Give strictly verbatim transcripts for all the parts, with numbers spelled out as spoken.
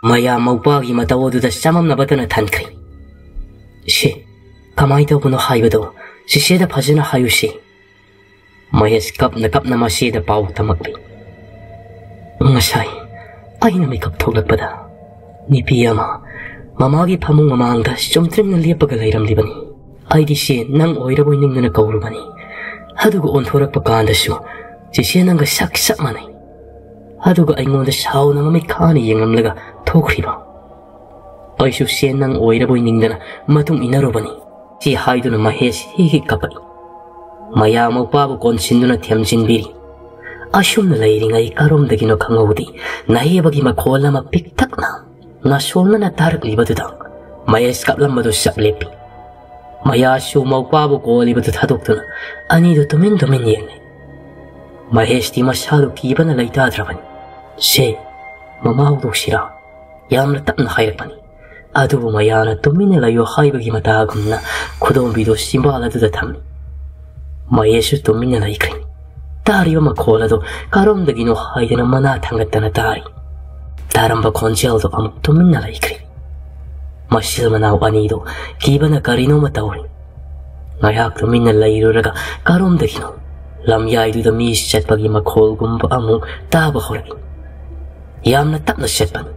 ꯃꯌꯥ ꯃꯧꯄꯥꯒꯤ ꯃꯇꯧ ꯑꯗꯨꯗ ꯆꯃꯝꯅꯕꯇꯅ ꯊꯟꯈ꯭ꯔꯦ꯫ "ꯁꯦ, ꯀꯃꯥꯏ ꯇꯧꯕꯅꯣ ꯍꯥꯏꯕꯗꯣ ꯆꯤꯆꯦꯗ ꯐꯖꯅ ꯍꯥꯏꯌꯨꯁꯦ꯫" ꯃꯍꯦꯁ ꯀꯞꯅ ꯀꯞꯅ ꯃꯆꯦꯗ ꯄꯥꯎ ꯇꯝꯃꯛꯂꯤ꯫ "ꯉꯁꯥꯏ ꯑꯩꯅ ꯃꯤꯀꯞ ꯊꯣꯛꯂꯛꯄꯗ ꯅꯨꯄꯤ ꯑꯃ ꯃꯃꯥꯒꯤ ꯐꯃꯨꯡ ꯃꯃꯥꯡꯗ ꯆꯨꯝꯗ꯭ꯔꯤꯡꯅ ꯂꯦꯞꯄꯒ ꯂꯩꯔꯝꯂꯤꯕꯅꯤ꯫ ꯑꯩꯗꯤ ꯁꯦ ꯅꯪ ꯑꯣꯏꯔꯕꯣꯏ ꯅꯤꯡꯗꯨꯅ ꯀꯧꯔꯨꯕꯅꯤ꯫ ꯑꯗꯨꯒ ꯑꯣꯟꯊꯣꯔꯛꯄ ꯀꯥꯟꯗꯁꯨ ꯆꯤꯆꯦ ꯅꯪꯒ ꯁꯛ ꯆꯞ ꯃꯥꯟꯅꯩ꯫ ꯑꯗꯨꯒ ꯑꯩꯉꯣꯟꯗ ꯁꯥꯎꯅ ꯃꯃꯤꯠ ꯈꯥꯅ ꯌꯦꯡꯂꯝꯂꯒ ꯊꯣꯛꯈ꯭ꯔꯤꯕ꯫ ꯑꯩꯁꯨ ꯁꯦ ꯅꯪ ꯑꯣꯏꯔꯕꯣꯏ ꯅꯤꯡꯗꯅ ꯃꯇꯨꯡ ꯏꯟꯅꯔꯨꯕꯅꯤ꯫" ꯁꯤ ꯍꯥꯏꯗꯨꯅ ꯃꯍꯦꯁ ꯍꯤ ꯍꯤ ꯀꯞꯄꯛꯏ꯫ ꯃꯌꯥ ꯃꯧꯄꯥꯕꯨ ꯀꯣꯟꯁꯤꯟꯗꯨꯅ ꯊꯦꯝꯖꯤꯟꯕꯤꯔꯤ꯫ ꯑꯁꯨꯝꯅ ꯂꯩꯔꯤꯉꯩ ꯀꯔꯣꯝꯗꯒꯤꯅꯣ ꯈꯪꯍꯧꯗꯦ ꯅꯥꯍꯦꯕꯒꯤ ꯃꯈꯣꯜ ꯑꯃ ꯄꯤꯛꯇꯛꯅ ꯅꯥꯁꯣꯝꯅꯅ ꯇꯥꯔꯛꯂꯤꯕꯗꯨꯗ ꯃꯍꯦꯁ ꯀꯞꯂꯝꯕꯗꯨ ꯆꯞ ꯂꯦꯞꯄꯤ꯫ ꯃꯌꯥꯁꯨ ꯃꯧꯄꯥꯕꯨ ꯀꯣꯜꯂꯤꯕꯗꯨ ꯊꯥꯗꯣꯛꯇꯨꯅ ꯑꯅꯤꯗꯨ ꯇꯨꯃꯤꯟ ꯇꯨꯃꯤꯟ ꯌꯦꯡꯂꯦ꯫ ꯃꯍꯦꯁꯇꯤ ꯃꯁꯥꯗꯨ ꯀꯤꯕꯅ ꯂꯩꯇꯥꯗ꯭ꯔꯕꯅꯤ꯫ "ꯁꯦ, ꯃꯃꯥ ꯍꯧꯗꯣꯛꯁꯤꯔꯥ? ꯌꯥꯝꯅ ꯇꯞꯅ ꯍꯥꯏꯔꯛꯄꯅꯤ꯫ ꯑꯗꯨꯕꯨ ꯃꯌꯥꯅ ꯇꯨꯃꯤꯟꯅ ꯂꯩꯌꯨ ꯍꯥꯏꯕꯒꯤ ꯃꯇꯥꯒꯨꯝꯅ ꯈꯨꯗꯣꯝꯕꯤꯗꯨ ꯆꯤꯝꯕꯥꯜ ꯑꯗꯨꯗ ꯊꯝꯃꯤ꯫ ꯃꯍꯦꯁꯁꯨ ꯇꯨꯃꯤꯟꯅ ꯂꯩꯈ꯭ꯔꯦ꯫ ꯇꯥꯔꯤꯕ ꯃꯈꯣꯜ ꯑꯗꯨ ꯀꯔꯣꯝꯗꯒꯤꯅꯣ ꯍꯥꯏꯗꯅ ꯃꯅꯥ ꯊꯥꯡꯒꯠꯇꯅ ꯇꯥꯔꯤ꯫ ꯇꯥꯔꯝꯕ ꯈꯣꯟꯖꯦꯜꯗꯨ ꯑꯃꯨꯛ ꯇꯨꯃꯤꯟꯅ ꯂꯩꯈ꯭ꯔꯦ꯫ ꯃꯆꯤꯜ ꯃꯅꯥꯎ ꯑꯅꯤꯗꯨ ꯀꯤꯕꯅ ꯀꯔꯤꯅꯣꯃ ꯇꯧꯔꯤ꯫ ꯉꯥꯏꯍꯥꯛ ꯇꯨꯃꯤꯟꯅ ꯂꯩꯔꯨꯔꯒ ꯀꯔꯣꯝꯗꯒꯤꯅꯣ ꯂꯝꯌꯥꯏꯗꯨꯗ ꯃꯤ ꯆꯠꯄꯒꯤ ꯃꯈꯣꯜꯒꯨꯝꯕ ꯑꯃꯨꯛ ꯇꯥꯕ ꯍꯧꯔꯛꯏ꯫ ꯌꯥꯝꯅ ꯇꯞꯅ ꯆꯠꯄꯅꯤ꯫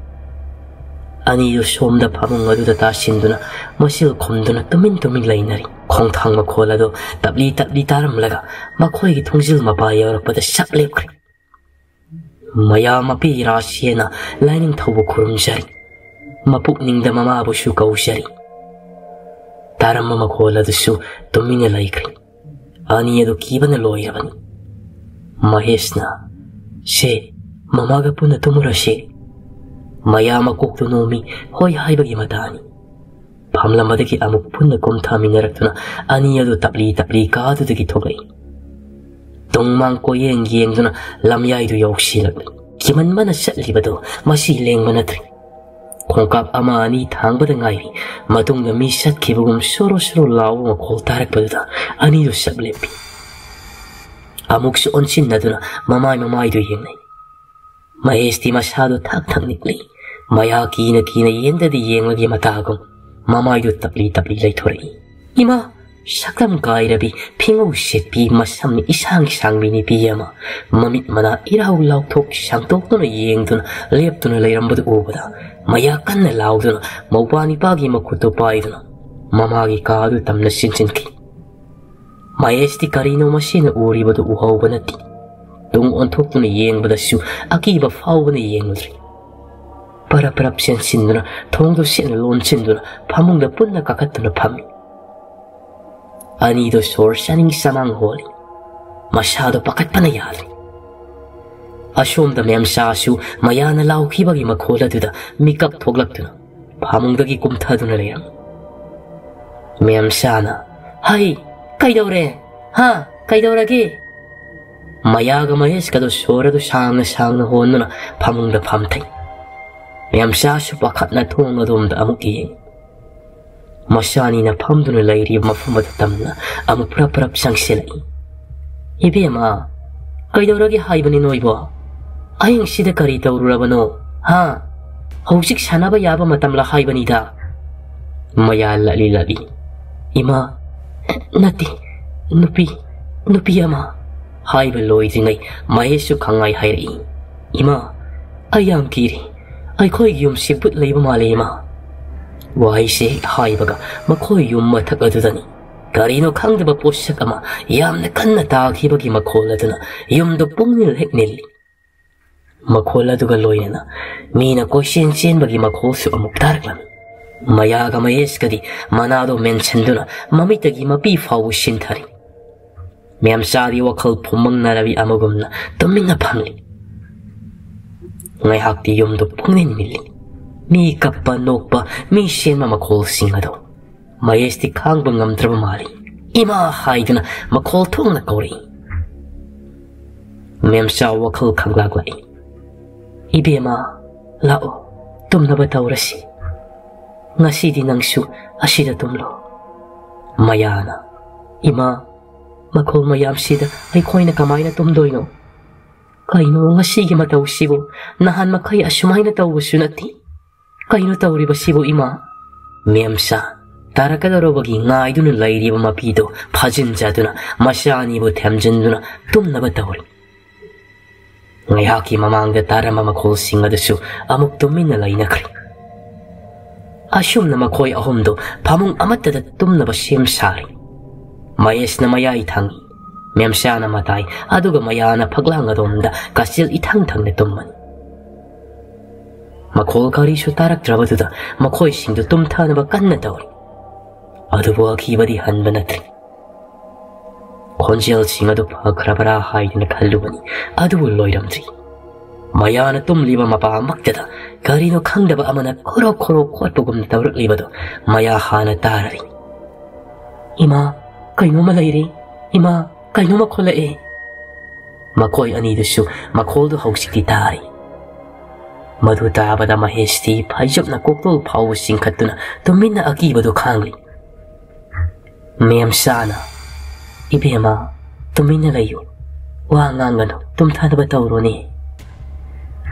ꯑꯅꯤꯗꯨ ꯁꯣꯝꯗ ꯐꯃꯨꯡ ꯑꯗꯨꯗ ꯇꯥꯁꯤꯟꯗꯨꯅ ꯃꯆꯤꯜ ꯈꯨꯝꯗꯨꯅ ꯇꯨꯃꯤꯟ ꯇꯨꯃꯤꯟ ꯂꯩꯅꯔꯤ꯫ ꯈꯣꯡꯊꯥꯡ ꯃꯈꯣꯜ ꯑꯗꯨ ꯇꯞꯂꯤ ꯇꯞꯂꯤ ꯇꯥꯔꯝꯂꯒ ꯃꯈꯣꯏꯒꯤ ꯊꯣꯡꯖꯤꯜ ꯃꯄꯥ ꯌꯧꯔꯛꯄꯗ ꯁꯛ ꯂꯦꯞꯈ꯭ꯔꯦ꯫ ꯃꯌꯥ ꯃꯄꯤ ꯔꯥꯁꯤꯌꯥꯅ ꯂꯥꯏꯅꯤꯡꯊꯧꯕꯨ ꯈꯨꯔꯨꯝꯖꯔꯤ꯫ ꯃꯄꯨꯛꯅꯤꯡꯗ ꯃꯃꯥꯕꯨꯁꯨ ꯀꯧꯖꯔꯤ꯫ ꯇꯥꯔꯝꯕ ꯃꯈꯣꯜ ꯑꯗꯨꯁꯨ ꯇꯨꯃꯤꯟꯅ ꯂꯩꯈ꯭ꯔꯦ꯫ ꯑꯅꯤ ꯑꯗꯨ ꯀꯤꯕꯅ ꯂꯣꯏꯔꯕꯅꯤ꯫ ꯃꯍꯦꯁꯅ, "ꯁꯦ, ꯃꯃꯥꯒ ꯄꯨꯟꯅ ꯇꯨꯝꯃꯨꯔꯁꯦ꯫" ꯃꯌꯥ ꯃꯀꯣꯛꯇꯨ ꯅꯣꯝꯃꯤ, ꯍꯣꯏ ꯍꯥꯏꯕꯒꯤ ꯃꯇꯥꯅꯤ꯫ ꯐꯝꯂꯝꯕꯗꯒꯤ ꯑꯃꯨꯛ ꯄꯨꯟꯅ ꯀꯨꯝꯊꯃꯤꯟꯅꯔꯛꯇꯨꯅ ꯑꯅꯤ ꯑꯗꯨ ꯇꯞꯂꯤ ꯇꯞꯂꯤ ꯀꯥꯗꯨꯗꯒꯤ ꯊꯣꯛꯂꯛꯏ꯫ ꯇꯨꯡꯃꯥꯡ ꯀꯣꯏꯌꯦꯡ ꯌꯦꯡꯗꯨꯅ ꯂꯝꯌꯥꯏꯗꯨ ꯌꯧꯁꯤꯜꯂꯛꯂꯤ꯫ ꯀꯤꯃꯟꯕꯅ ꯆꯠꯂꯤꯕꯗꯨ ꯃꯁꯤ ꯂꯦꯡꯕ ꯅꯠꯇ꯭ꯔꯦ꯫ ꯈꯣꯡꯀꯥꯞ ꯑꯃ ꯑꯅꯤ ꯊꯥꯡꯕꯗ ꯉꯥꯏꯔꯤ꯫ ꯃꯇꯨꯡꯗ ꯃꯤ ꯆꯠꯈꯤꯕꯒꯨꯝ ꯁꯣꯔꯣ ꯁꯣꯔꯣ ꯂꯥꯎꯕ ꯃꯈꯣꯜ ꯇꯥꯔꯛꯄꯗꯨꯗ ꯑꯅꯤꯗꯨ ꯆꯞ ꯂꯦꯞꯄꯤ꯫ ꯑꯃꯨꯛꯁꯨ ꯑꯣꯟꯁꯤꯟꯅꯗꯨꯅ ꯃꯃꯥꯏ ꯃꯃꯥꯏꯗꯨ ꯌꯦꯡꯅꯩ꯫ ꯃꯍꯦꯁꯇꯤ ꯃꯁꯥꯗꯨ ꯊꯛ ꯊꯛ ꯅꯤꯛꯂꯤ꯫ ꯃꯌꯥ ꯀꯤꯅ ꯀꯤꯅ ꯌꯦꯟꯗꯗꯤ ꯌꯦꯡꯂꯒꯤ ꯃꯇꯥꯒꯨꯝ ꯃꯃꯥꯏꯗꯨ ꯇꯞꯂꯤ ꯇꯞꯂꯤ ꯂꯩꯊꯣꯔꯛꯏ꯫ "ꯏꯃꯥ!" ꯁꯛꯇꯝ ꯀꯥꯏꯔꯕꯤ, ꯐꯤꯉꯧ ꯁꯦꯠꯄꯤ, ꯃꯁꯝ ꯏꯁꯥꯡ ꯁꯥꯡꯕꯤ ꯅꯨꯄꯤ ꯑꯃ, ꯃꯃꯤꯠ ꯃꯅꯥ ꯏꯔꯥꯎ ꯂꯥꯎꯊꯣꯛ ꯁꯥꯡꯗꯣꯛꯇꯨꯅ ꯌꯦꯡꯗꯨꯅ ꯂꯦꯞꯇꯨꯅ ꯂꯩꯔꯝꯕꯗꯨ ꯎꯕꯗ, ꯃꯌꯥ ꯀꯟꯅ ꯂꯥꯎꯗꯨꯅ ꯃꯧꯄ꯭ꯋꯥ ꯅꯤꯄꯥꯒꯤ ꯃꯈꯨꯠꯇꯨ ꯄꯥꯏꯗꯨꯅ ꯃꯃꯥꯒꯤ ꯀꯥꯗꯨ ꯇꯝꯅ ꯆꯦꯟꯁꯤꯟꯈꯤ꯫ ꯃꯍꯦꯁꯇꯤ ꯀꯔꯤꯅꯣ ꯃꯁꯤꯅ ꯎꯔꯤꯕꯗꯨ ꯎꯍꯧꯕ ꯅꯠꯇꯦ꯫ ꯇꯨꯡ ꯑꯣꯟꯊꯣꯛꯇꯨꯅ ꯌꯦꯡꯕꯗꯁꯨ ꯑꯀꯤꯕ ꯐꯥꯎꯕꯅ ꯌꯦꯡꯂꯨꯗ꯭ꯔꯦ꯫ ꯄꯔꯞ ꯄꯔꯞ ꯆꯦꯟꯁꯤꯟꯗꯨꯅ ꯊꯣꯡꯗꯨ ꯁꯦꯠꯅ ꯂꯣꯟꯁꯤꯟꯗꯨꯅ ꯐꯃꯨꯡꯗ ꯄꯨꯟꯅ ꯀꯥꯈꯠꯇꯨꯅ ꯐꯝꯃꯤ꯫ ꯑꯅꯤꯗꯣ ꯁꯣꯔ ꯆꯥꯅꯤꯡ ꯆꯃꯥꯡ ꯍꯣꯜꯂꯤ꯫ ꯃꯁꯥꯗꯣ ꯄꯥꯈꯠꯄꯅ ꯌꯥꯗ꯭ꯔꯦ꯫ ꯑꯁꯣꯝꯗ ꯃꯦꯝꯆꯥꯁꯨ ꯃꯌꯥꯅ ꯂꯥꯎꯈꯤꯕꯒꯤ ꯃꯈꯣꯜ ꯑꯗꯨꯗ ꯃꯤꯀꯞ ꯊꯣꯛꯂꯛꯇꯨꯅ ꯐꯃꯨꯡꯗꯒꯤ ꯀꯨꯝꯊꯗꯨꯅ ꯂꯩꯔꯝꯃꯤ꯫ ꯃꯦꯝꯆꯥꯅ, "ꯍꯩ, ꯀꯩꯗꯧꯔꯦ? ꯍꯥ? ꯀꯩꯗꯧꯔꯒꯦ?" ꯃꯌꯥꯒ ꯃꯍꯦꯁꯀꯗꯣ ꯁꯣꯔ ꯑꯗꯨ ꯁꯥꯡꯅ ꯁꯥꯡꯅ ꯍꯣꯟꯗꯨꯅ ꯐꯃꯨꯡꯗ ꯐꯝꯊꯩ꯫ ꯃꯦꯝꯆꯥꯁꯨ ꯄꯥꯈꯠꯅ ꯊꯣꯡ ꯑꯗꯣꯝꯗ ꯑꯃꯨꯛ ꯌꯦꯡꯉꯤ꯫ ꯃꯆꯥꯅꯤꯅ ꯐꯝꯗꯨꯅ ꯂꯩꯔꯤꯕ ꯃꯐꯝ ꯑꯗꯨ ꯇꯝꯅ ꯑꯃꯨꯛ ꯄ꯭ꯔꯞ ꯄ꯭ꯔꯞ ꯆꯪꯁꯤꯜꯂꯛꯏ꯫ "ꯏꯕꯦꯝꯃ, ꯀꯩꯗꯧꯔꯒꯦ ꯍꯥꯏꯕꯅꯤ ꯅꯣꯏꯕꯣ? ꯑꯍꯤꯡꯁꯤꯗ ꯀꯔꯤ ꯇꯧꯔꯨꯔꯕꯅꯣ? ꯍꯥ? ꯍꯧꯖꯤꯛ ꯁꯥꯟꯅꯕ ꯌꯥꯕ ꯃꯇꯝꯂ ꯍꯥꯏꯕꯅꯤꯗ?" ꯃꯌꯥ ꯂꯠꯂꯤ ꯂꯠꯂꯤ꯫ "ꯏꯃꯥ, ꯅꯠꯇꯦ, ꯅꯨꯄꯤ, ꯅꯨꯄꯤ ꯑꯃ" ꯍꯥꯏꯕ ꯂꯣꯏꯗ꯭ꯔꯤꯉꯩ ꯃꯍꯦꯁꯁꯨ ꯈꯪꯉꯥꯏ ꯍꯥꯏꯔꯛꯏ꯫ "ꯏꯃꯥ, ꯑꯩ ꯌꯥꯝ ꯀꯤꯔꯤ꯫ ꯑꯩꯈꯣꯏꯒꯤ ꯌꯨꯝꯁꯤ ꯚꯨꯠ ꯂꯩꯕ ꯃꯥꯜꯂꯦ, ꯏꯃꯥ꯫" ꯋꯥꯍꯩꯁꯦ ꯍꯦꯛ ꯍꯥꯏꯕꯒ ꯃꯈꯣꯏ ꯌꯨꯝ ꯃꯊꯛ ꯑꯗꯨꯗꯅꯤ ꯀꯔꯤꯅꯣ ꯈꯪꯗꯕ ꯄꯣꯠꯁꯛ ꯑꯃ ꯌꯥꯝꯅ ꯀꯟꯅ ꯇꯥꯈꯤꯕꯒꯤ ꯃꯈꯣꯜ ꯑꯗꯨꯅ ꯌꯨꯝꯗꯨ ꯄꯨꯡꯅꯤꯜ ꯍꯦꯛ ꯅꯤꯜꯂꯤ꯫ ꯃꯈꯣꯜ ꯑꯗꯨꯒ ꯂꯣꯏꯅꯅ ꯃꯤꯅ ꯀꯣꯏꯆꯦꯟ ꯆꯦꯟꯕꯒꯤ ꯃꯈꯣꯜꯁꯨ ꯑꯃꯨꯛ ꯇꯥꯔꯛꯂꯝꯃꯤ꯫ ꯃꯌꯥꯒ ꯃꯍꯦꯁꯀꯗꯤ ꯃꯅꯥꯗꯣ ꯃꯦꯟꯁꯤꯟꯗꯨꯅ ꯃꯃꯤꯠꯇꯒꯤ ꯃꯄꯤ ꯐꯥꯎꯕ ꯁꯤꯟꯊꯔꯤ꯫ ꯃꯦꯝꯆꯥꯗꯤ ꯋꯥꯈꯜ ꯐꯨꯝꯃꯪꯅꯔꯕꯤ ꯑꯃꯒꯨꯝꯅ ꯇꯨꯃꯤꯟꯅ ꯐꯝꯂꯤ꯫ ꯉꯥꯏꯍꯥꯛꯇꯤ ꯌꯨꯝꯗꯨ ꯄꯨꯡꯅꯤꯜ ꯅꯤꯜꯂꯤ꯫ ꯃꯤ ꯀꯞꯄ, ꯅꯣꯛꯄ, ꯃꯤ ꯆꯦꯟꯕ ꯃꯈꯣꯜꯁꯤꯡ ꯑꯗꯨ ꯃꯍꯦꯁꯇꯤ ꯈꯥꯡꯕ ꯉꯝꯗ꯭ꯔꯕ ꯃꯥꯜꯂꯤ꯫ "ꯏꯃꯥ!" ꯍꯥꯏꯗꯨꯅ ꯃꯈꯣꯜ ꯊꯣꯛꯅ ꯀꯧꯔꯛꯏ꯫ ꯃꯦꯝꯆꯥ ꯋꯥꯈꯜ ꯈꯪꯂꯥꯛꯂꯛꯏ꯫ "ꯏꯕꯦꯝꯃ, ꯂꯥꯛꯑꯣ, ꯇꯨꯝꯅꯕ ꯇꯧꯔꯁꯤ꯫ ꯉꯁꯤꯗꯤ ꯅꯪꯁꯨ ꯑꯁꯤꯗ ꯇꯨꯝꯂꯣ꯫" ꯃꯌꯥꯅ, "ꯏꯃꯥ, ꯃꯈꯣꯜ ꯃꯌꯥꯝꯁꯤꯗ ꯑꯩꯈꯣꯏꯅ ꯀꯃꯥꯏꯅ ꯇꯨꯝꯗꯣꯏꯅꯣ?" "ꯀꯩꯅꯣ ꯉꯁꯤꯒꯤ ꯃꯇꯧꯁꯤꯕꯨ? ꯅꯍꯥꯟ ꯃꯈꯩ ꯑꯁꯨꯃꯥꯏꯅ ꯇꯧꯕꯁꯨ ꯅꯠꯇꯦ꯫ ꯀꯩꯅꯣ ꯇꯧꯔꯤꯕꯁꯤꯕꯨ, ꯏꯃꯥ?" ꯃꯦꯝꯁꯥ ꯇꯥꯔꯛꯀꯗꯧꯔꯕꯒꯤ ꯉꯥꯏꯗꯨꯅ ꯂꯩꯔꯤꯕ ꯃꯄꯤꯗꯨ ꯐꯥꯖꯤꯟꯖꯗꯨꯅ ꯃꯆꯥ ꯑꯅꯤꯕꯨ ꯊꯦꯝꯖꯤꯟꯗꯨꯅ ꯇꯨꯝꯅꯕ ꯇꯧꯔꯤ꯫ ꯉꯥꯏꯍꯥꯛꯀꯤ ꯃꯃꯥꯡꯗ ꯇꯥꯔꯝꯕ ꯃꯈꯣꯜꯁꯤꯡ ꯑꯗꯨꯁꯨ ꯑꯃꯨꯛ ꯇꯨꯃꯤꯟꯅ ꯂꯩꯅꯈ꯭ꯔꯦ꯫ ꯑꯁꯨꯝꯅ ꯃꯈꯣꯏ ꯑꯍꯨꯝꯗꯨ ꯐꯃꯨꯡ ꯑꯃꯠꯇꯗ ꯇꯨꯝꯅꯕ ꯁꯦꯝ ꯁꯥꯔꯤ꯫ ꯃꯍꯦꯁꯅ ꯃꯌꯥꯏ ꯊꯪꯉꯤ, ꯃꯦꯝꯁꯥꯅ ꯃꯇꯥꯏ, ꯑꯗꯨꯒ ꯃꯌꯥꯅ ꯐꯛꯂꯥꯡ ꯑꯗꯣꯝꯗ ꯀꯥꯆꯤꯜ ꯏꯊꯪ ꯊꯪꯅ ꯇꯨꯝꯃꯅꯤ꯫ ꯃꯈꯣꯜ ꯀꯔꯤꯁꯨ ꯇꯥꯔꯛꯇ꯭ꯔꯕꯗꯨꯗ ꯃꯈꯣꯏꯁꯤꯡꯗꯨ ꯇꯨꯝꯊꯅꯕ ꯀꯟꯅ ꯇꯧꯔꯤ꯫ ꯑꯗꯨꯕꯨ ꯑꯀꯤꯕꯗꯤ ꯍꯟꯕ ꯅꯠꯇ꯭ꯔꯤ꯫ ꯈꯣꯟꯖꯦꯜꯁꯤꯡ ꯑꯗꯨ ꯐꯈ꯭ꯔꯕ꯭ꯔꯥ ꯍꯥꯏꯗꯨꯅ ꯈꯜꯂꯨꯕꯅꯤ, ꯑꯗꯨꯕꯨ ꯂꯣꯏꯔꯝꯗ꯭ꯔꯤ꯫ ꯃꯌꯥꯅ ꯇꯨꯝꯂꯤꯕ ꯃꯄꯥꯃꯛꯇꯗ ꯀꯔꯤꯅꯣ ꯈꯪꯗꯕ ꯑꯃꯅ ꯈꯣꯔꯣ ꯈꯣꯔꯣ ꯈꯣꯠꯄꯒꯨꯝ ꯇꯧꯔꯛꯂꯤꯕꯗꯨ ꯃꯌꯥ ꯍꯥꯟꯅ ꯇꯥꯔꯔꯤ꯫ "ꯏꯃꯥ, ꯀꯩꯅꯣꯝꯃ ꯂꯩꯔꯦ꯫ ꯏꯃꯥ, ꯀꯩꯅꯣꯝꯃ ꯈꯣꯠꯂꯛꯑꯦ꯫" ꯃꯈꯣꯏ ꯑꯅꯤꯗꯨꯁꯨ ꯃꯈꯣꯜꯗꯨ ꯍꯧꯖꯤꯛꯇꯤ ꯇꯥꯔꯤ꯫ ꯃꯗꯨ ꯇꯥꯕꯗ ꯃꯍꯦꯁꯇꯤ ꯐꯩꯖꯨꯞꯅ ꯀꯣꯛꯇꯣꯜ ꯐꯥꯎꯕ ꯆꯤꯡꯈꯠꯇꯨꯅ ꯇꯨꯃꯤꯟꯅ ꯑꯀꯤꯕꯗꯨ ꯈꯥꯡꯂꯤ꯫ ꯃꯦꯝꯁꯥꯅ, "ꯏꯕꯦꯝꯃ, ꯇꯨꯃꯤꯟꯅ ꯂꯩꯌꯨ, ꯋꯥ ꯉꯥꯡꯒꯅꯨ, ꯇꯨꯝꯊꯅꯕ ꯇꯧꯔꯣꯅꯦ꯫"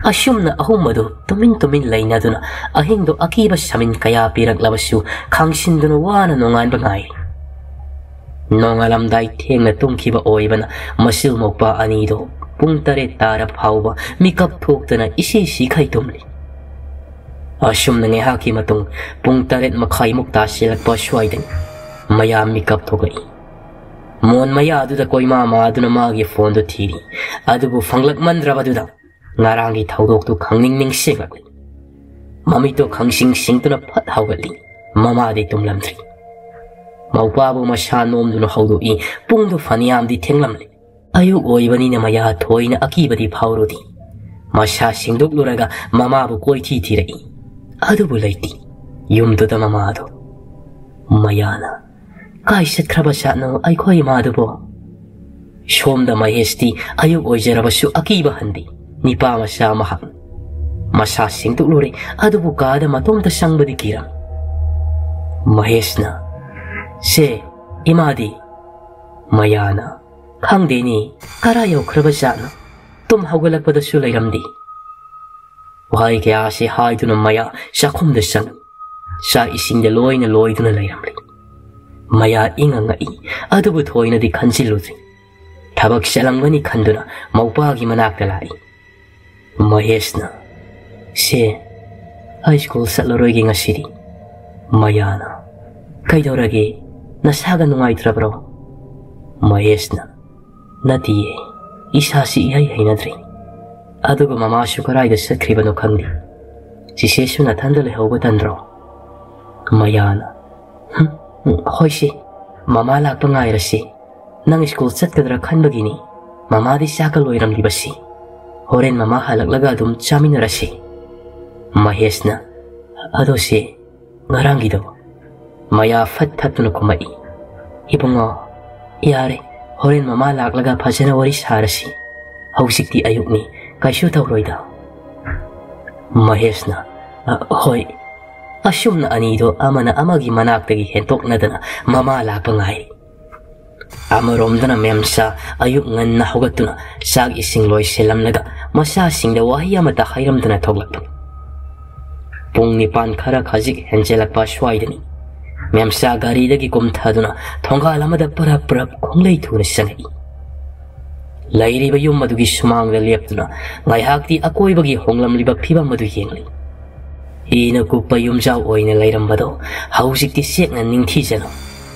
ꯑꯁꯨꯝꯅ ꯑꯍꯨꯝ ꯑꯗꯨ ꯇꯨꯃꯤꯟ ꯇꯨꯃꯤꯟ ꯂꯩꯅꯗꯨꯅ ꯑꯍꯤꯡꯗꯨ ꯑꯀꯤꯕ ꯁꯃꯤꯟ ꯀꯌꯥ ꯄꯤꯔꯛꯂꯕꯁꯨ ꯈꯥꯡꯁꯤꯟꯗꯨꯅ ꯋꯥꯅ ꯅꯣꯡꯉꯥꯟꯕ ꯉꯥꯏꯔꯤ꯫ ꯅꯣꯡꯉꯥꯜꯂꯝꯗꯥꯏ ꯊꯦꯡꯅ ꯇꯨꯝꯈꯤꯕ ꯑꯣꯏꯕꯅ ꯃꯆꯤꯜ ꯃꯧꯄꯥ ꯑꯅꯤꯗꯨ ꯄꯨꯡ ꯇꯔꯦꯠ ꯇꯥꯔ ꯐꯥꯎꯕ ꯃꯤꯀꯞ ꯊꯣꯛꯇꯅ ꯏꯁꯤ ꯁꯤꯈꯩ ꯇꯨꯝꯂꯤ꯫ ꯑꯁꯨꯝꯅ ꯉꯥꯏꯍꯥꯛꯀꯤ ꯃꯇꯨꯡ ꯄꯨꯡ ꯇꯔꯦꯠ ꯃꯈꯥꯏꯃꯨꯛ ꯇꯥꯁꯤꯜꯂꯛꯄ ꯑꯁ꯭ꯋꯥꯏꯗꯅꯤ ꯃꯌꯥꯝ ꯃꯤꯀꯞ ꯊꯣꯛꯂꯛꯏ꯫ ꯃꯣꯟ ꯃꯌꯥꯗꯨꯗ ꯀꯣꯏꯃꯥ ꯃꯥꯗꯨꯅ ꯃꯥꯒꯤ ꯐꯣꯟꯗꯨ ꯊꯤꯔꯤ꯫ ꯑꯗꯨꯕꯨ ꯐꯪꯂꯛꯃꯟꯗ꯭ꯔꯕꯗꯨꯗ ꯉꯔꯥꯡꯒꯤ ꯊꯧꯗꯣꯛꯇꯨ ꯈꯪꯅꯤꯡ ꯅꯤꯡꯁꯤꯡꯂꯛꯂꯤ꯫ ꯃꯃꯤꯠꯇꯨ ꯈꯪꯁꯤꯡ ꯁꯤꯡꯗꯨꯅ ꯐꯠ ꯍꯧꯒꯠꯂꯤ꯫ ꯃꯃꯥꯗꯤ ꯇꯨꯝꯂꯝꯗ꯭ꯔꯤ꯫ ꯃꯧꯄꯥꯕꯨ ꯃꯁꯥ ꯅꯣꯝꯗꯨꯅ ꯍꯧꯗꯣꯛꯏ꯫ ꯄꯨꯡꯗꯨ ꯐꯅꯌꯥꯝꯗꯤ ꯊꯦꯡꯂꯝꯂꯦ꯫ ꯑꯌꯨꯛ ꯑꯣꯏꯕꯅꯤꯅ ꯃꯌꯥ ꯊꯣꯏꯅ ꯑꯀꯤꯕꯗꯤ ꯐꯥꯎꯔꯨꯗꯦ꯫ ꯃꯁꯥ ꯁꯦꯡꯗꯣꯛꯂꯨꯔꯒ ꯃꯃꯥꯕꯨ ꯀꯣꯏꯊꯤ ꯊꯤꯔꯛꯏ꯫ ꯑꯗꯨꯕꯨ ꯂꯩꯇꯦ꯫ ꯌꯨꯝꯗꯨꯗ ꯃꯃꯥꯗꯨ꯫ ꯃꯌꯥꯅ, "ꯀꯥꯏ ꯆꯠꯈ꯭ꯔꯕ ꯖꯥꯠꯅꯣ ꯑꯩꯈꯣꯏ ꯏꯃꯥꯗꯨꯕꯣ?" ꯁꯣꯝꯗ ꯃꯍꯦꯁꯇꯤ ꯑꯌꯨꯛ ꯑꯣꯏꯖꯔꯕꯁꯨ ꯑꯀꯤꯕ ꯍꯟꯗꯦ꯫ ꯅꯤꯄꯥ ꯃꯆꯥ ꯃꯍꯥꯛ ꯃꯁꯥ ꯁꯦꯡꯗꯣꯛꯂꯨꯔꯦ, ꯑꯗꯨꯕꯨ ꯀꯥꯗ ꯃꯇꯣꯝꯇ ꯆꯪꯕꯗꯤ ꯀꯤꯔꯝꯃꯤ꯫ ꯃꯍꯦꯁꯅ, "ꯁꯦ, ꯏꯃꯥꯗꯤ?" ꯃꯌꯥꯅ, "ꯈꯪꯗꯦꯅꯦ, ꯀꯔꯥꯏ ꯌꯧꯈ꯭ꯔꯕ ꯖꯥꯠꯅꯣ?" ꯇꯨꯝ ꯍꯧꯒꯠꯂꯛꯄꯗꯁꯨ ꯂꯩꯔꯝꯗꯦ꯫ ꯋꯥꯍꯩ ꯀꯌꯥꯁꯤ ꯍꯥꯏꯗꯨꯅ ꯃꯌꯥ ꯆꯥꯛꯈꯨꯝꯗ ꯆꯪꯏ꯫ ꯆꯥꯛ ꯏꯁꯤꯡꯗ ꯂꯣꯏꯅ ꯂꯣꯏꯗꯨꯅ ꯂꯩꯔꯝꯂꯤ꯫ ꯃꯌꯥ ꯏꯪꯉ ꯉꯛꯏ, ꯑꯗꯨꯕꯨ ꯊꯣꯏꯅꯗꯤ ꯈꯟꯖꯤꯜꯂꯨꯗ꯭ꯔꯤ꯫ ꯊꯕꯛ ꯆꯠꯂꯝꯒꯅꯤ ꯈꯟꯗꯨꯅ ꯃꯧꯄꯥꯒꯤ ꯃꯅꯥꯛꯇ ꯂꯥꯛꯏ꯫ ꯃꯍꯦꯁꯅ, "ꯁꯦ, ꯑꯩ ꯁ꯭ꯀꯨꯜ ꯆꯠꯂꯔꯣꯏꯒꯦ ꯉꯁꯤꯗꯤ"꯫ ꯃꯌꯥꯅ, "ꯀꯩꯗꯧꯔꯒꯦ? ꯅꯁꯥꯒ ꯅꯨꯡꯉꯥꯏꯇ꯭ꯔꯕ꯭ꯔꯣ?" ꯃꯍꯦꯁꯅ, "ꯅꯠꯇꯤꯌꯦ, ꯏꯁꯥꯁꯤ ꯏꯍꯩ ꯍꯩꯅꯗ꯭ꯔꯦ꯫ ꯑꯗꯨꯒ ꯃꯃꯥꯁꯨ ꯀꯗꯥꯏꯗ ꯆꯠꯈ꯭ꯔꯤꯕꯅꯣ ꯈꯪꯗꯦ꯫ ꯆꯤꯆꯦꯁꯨ ꯅꯊꯟꯗ ꯂꯩꯍꯧꯕ ꯇꯟꯗ꯭ꯔꯣ?" ꯃꯌꯥꯅ, "ꯍꯨꯝ, ꯎꯝ, ꯍꯣꯏꯁꯦ, ꯃꯃꯥ ꯂꯥꯛꯄ ꯉꯥꯏꯔꯁꯤ꯫ ꯅꯪ ꯁ꯭ꯀꯨꯜ ꯆꯠꯀꯗ꯭ꯔꯥ ꯈꯟꯕꯒꯤꯅꯤ꯫ ꯃꯃꯥꯗꯤ ꯆꯥꯛꯀ ꯂꯣꯏꯔꯝꯂꯤꯕꯁꯤ꯫ ꯍꯣꯔꯦꯟ ꯃꯃꯥ ꯍꯜꯂꯛꯂꯒ ꯑꯗꯨꯝ ꯆꯥꯃꯤꯟꯅꯔꯁꯤ"꯫ ꯃꯍꯦꯁꯅ, "ꯑꯗꯣ ꯁꯦ, ꯉꯔꯥꯡꯒꯤꯗꯣ?" ꯃꯌꯥ ꯐꯠ ꯊꯠꯇꯨꯅ ꯈꯨꯝꯃꯛꯏ꯫ "ꯏꯕꯨꯡꯉꯣ, ꯌꯥꯔꯦ, ꯍꯣꯔꯦꯟ ꯃꯃꯥ ꯂꯥꯛꯂꯒ ꯐꯖꯅ ꯋꯥꯔꯤ ꯁꯥꯔꯁꯤ꯫ ꯍꯧꯖꯤꯛꯇꯤ ꯑꯌꯨꯛꯅꯤ, ꯀꯩꯁꯨ ꯇꯧꯔꯣꯏꯗ"꯫ ꯃꯍꯦꯁꯅ, "ꯑ, ꯍꯣꯏ"꯫ ꯑꯁꯨꯝꯅ ꯑꯅꯤꯗꯣ ꯑꯃꯅ ꯑꯃꯒꯤ ꯃꯅꯥꯛꯇꯒꯤ ꯍꯦꯟꯇꯣꯛꯅꯗꯅ ꯃꯃꯥ ꯂꯥꯛꯄ ꯉꯥꯏꯔꯤ꯫ ꯑꯃꯔꯣꯝꯗꯅ ꯃꯦꯝꯆꯥ ꯑꯌꯨꯛ ꯉꯟꯅ ꯍꯧꯒꯠꯇꯨꯅ ꯆꯥꯛ ꯏꯁꯤꯡ ꯂꯣꯏꯁꯤꯜꯂꯝꯂꯒ ꯃꯆꯥꯁꯤꯡꯗ ꯋꯥꯍꯩ ꯑꯃꯠꯇ ꯍꯥꯏꯔꯝꯗꯅ ꯊꯣꯛꯂꯛꯄꯅꯤ꯫ ꯄꯨꯡ ꯅꯤꯄꯥꯟ ꯈꯔ ꯈꯖꯤꯛ ꯍꯦꯟꯖꯜꯂꯛꯄ ꯑꯁ꯭ꯋꯥꯏꯗꯅꯤ꯫ ꯃꯦꯝꯆꯥ ꯒꯥꯔꯤꯗꯒꯤ ꯀꯨꯝꯊꯗꯨꯅ ꯊꯣꯡꯒꯥꯜ ꯑꯃꯗ ꯄꯔꯞ ꯄꯔꯞ ꯈꯣꯡꯂꯩ ꯊꯨꯅ ꯆꯪꯉꯛꯏ꯫ ꯂꯩꯔꯤꯕ ꯌꯨꯝ ꯑꯗꯨꯒꯤ ꯁꯨꯃꯥꯡꯗ ꯂꯦꯞꯇꯨꯅ ꯉꯥꯏꯍꯥꯛꯇꯤ ꯑꯀꯣꯏꯕꯒꯤ ꯍꯣꯡꯂꯝꯂꯤꯕ ꯐꯤꯕꯝ ꯑꯗꯨ ꯌꯦꯡꯂꯤ꯫ ꯏꯅ ꯀꯨꯞꯄ ꯌꯨꯝꯖꯥꯎ ꯑꯣꯏꯅ ꯂꯩꯔꯝꯕꯗꯣ ꯍꯧꯖꯤꯛꯇꯤ ꯆꯦꯛꯅ ꯅꯤꯡꯊꯤꯖꯅ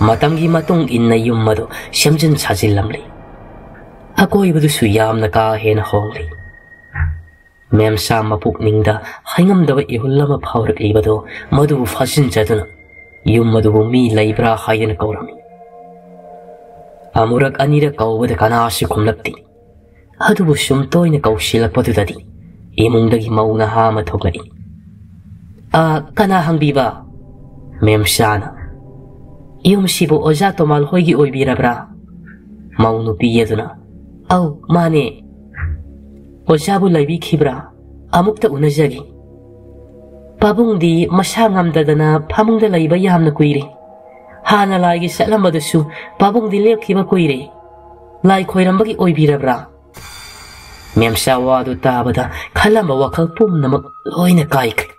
ꯃꯇꯝꯒꯤ ꯃꯇꯨꯡ ꯏꯟꯅ ꯌꯨꯝ ꯑꯗꯨ ꯁꯦꯝꯖꯤꯟ ꯁꯥꯖꯤꯜꯂꯝꯂꯤ꯫ ꯑꯀꯣꯏꯕꯗꯨꯁꯨ ꯌꯥꯝꯅ ꯀꯥ ꯍꯦꯟꯅ ꯍꯣꯡꯂꯤ꯫ ꯃꯦꯝꯆꯥ ꯃꯄꯨꯛꯅꯤꯡꯗ ꯍꯥꯏꯉꯝꯗꯕ ꯏꯍꯨꯜ ꯑꯃ ꯐꯥꯎꯔꯛꯂꯤꯕꯗꯨ ꯃꯗꯨꯕꯨ ꯐꯥꯖꯤꯟꯖꯗꯨꯅ ꯌꯨꯝ ꯑꯗꯨꯕꯨ ꯃꯤ ꯂꯩꯕ꯭ꯔꯥ ꯍꯥꯏꯗꯨꯅ ꯀꯧꯔꯝꯃꯤ꯫ ꯑꯃꯨꯔꯛ ꯑꯅꯤꯔꯛ ꯀꯧꯕꯗ ꯀꯅꯥꯁꯨ ꯈꯨꯝꯂꯛꯇꯦ꯫ ꯑꯗꯨꯕꯨ ꯁꯨꯝ ꯇꯣꯏꯅ ꯀꯧꯁꯤꯜꯂꯛꯄꯗꯨꯗꯗꯤ ꯏꯃꯨꯡꯗꯒꯤ ꯃꯧ ꯅꯍꯥ ꯑꯃ ꯊꯣꯛꯂꯛꯏ꯫ "ꯑ, ꯀꯅꯥ ꯍꯪꯕꯤꯕ?" ꯃꯦꯝꯆꯥꯅ, "ꯌꯨꯝꯁꯤꯕꯨ ꯑꯣꯖꯥ ꯇꯣꯃꯥꯜ ꯍꯣꯏꯒꯤ ꯑꯣꯏꯕꯤꯔꯕ꯭ꯔꯥ?" ꯃꯧ ꯅꯨꯄꯤ ꯑꯗꯨꯅ, "ꯑꯧ, ꯃꯥꯅꯦ꯫ ꯑꯣꯖꯥꯕꯨ ꯂꯩꯕꯤꯈꯤꯕ꯭ꯔꯥ? ꯑꯃꯨꯛꯇ ꯎꯅꯖꯒꯦ꯫ ꯄꯥꯕꯨꯡꯗꯤ ꯃꯁꯥ ꯉꯝꯗꯗꯅ ꯐꯃꯨꯡꯗ ꯂꯩꯕ ꯌꯥꯝꯅ ꯀꯨꯏꯔꯦ꯫ ꯍꯥꯟꯅ ꯂꯥꯏꯒꯤ ꯆꯠꯂꯝꯕꯗꯨꯁꯨ ꯄꯥꯕꯨꯡꯗꯤ ꯂꯦꯞꯈꯤꯕ ꯀꯨꯏꯔꯦ꯫ ꯂꯥꯏ ꯈꯣꯏꯔꯝꯕꯒꯤ ꯑꯣꯏꯕꯤꯔꯕ꯭ꯔꯥ?" ꯃꯦꯝꯁꯥ ꯋꯥꯗꯨ ꯇꯥꯕꯗ ꯈꯜꯂꯝꯕ ꯋꯥꯈꯜ ꯄꯨꯝꯅꯃꯛ ꯂꯣꯏꯅ ꯀꯥꯏꯈ꯭ꯔꯦ꯫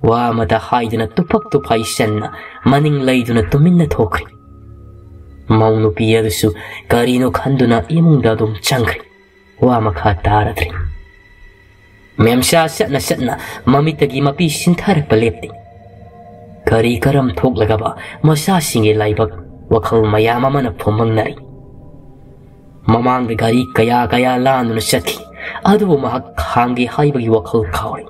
ꯋꯥ ꯑꯃꯇ ꯍꯥꯏꯗꯨꯅ ꯇꯨꯐꯛ ꯇꯨꯐꯥꯏ ꯆꯟꯅ ꯃꯅꯤꯡ ꯂꯩꯗꯨꯅ ꯇꯨꯃꯤꯟꯅ ꯊꯣꯛꯈ꯭ꯔꯦ꯫ ꯃꯧ ꯅꯨꯄꯤ ꯑꯗꯨꯁꯨ ꯀꯔꯤꯅꯣ ꯈꯟꯗꯨꯅ ꯏꯃꯨꯡꯗ ꯑꯗꯨꯝ ꯆꯪꯈ꯭ꯔꯦ꯫ ꯋꯥ ꯃꯈꯥ ꯇꯥꯔꯗ꯭ꯔꯦ꯫ ꯃꯦꯝꯁꯥ ꯆꯠꯅ ꯆꯠꯅ ꯃꯃꯤꯠꯇꯒꯤ ꯃꯄꯤ ꯁꯤꯟꯊꯔꯛꯄ ꯂꯦꯞꯇꯦ꯫ ꯀꯔꯤ ꯀꯔꯝ ꯊꯣꯛꯂꯒꯕ ꯃꯆꯥꯁꯤꯡꯒꯤ ꯂꯥꯏꯕꯛ ꯋꯥꯈꯜ ꯃꯌꯥꯝ ꯑꯃꯅ ꯐꯨꯝꯕꯪꯅꯔꯤ꯫ ꯃꯃꯥꯡꯗ ꯒꯥꯔꯤ ꯀꯌꯥ ꯀꯌꯥ ꯂꯥꯟꯗꯨꯅ ꯆꯠꯈꯤ, ꯑꯗꯨꯕꯨ ꯃꯍꯥꯛ ꯈꯥꯡꯒꯦ ꯍꯥꯏꯕꯒꯤ ꯋꯥꯈꯜ ꯀꯥꯎꯔꯦ꯫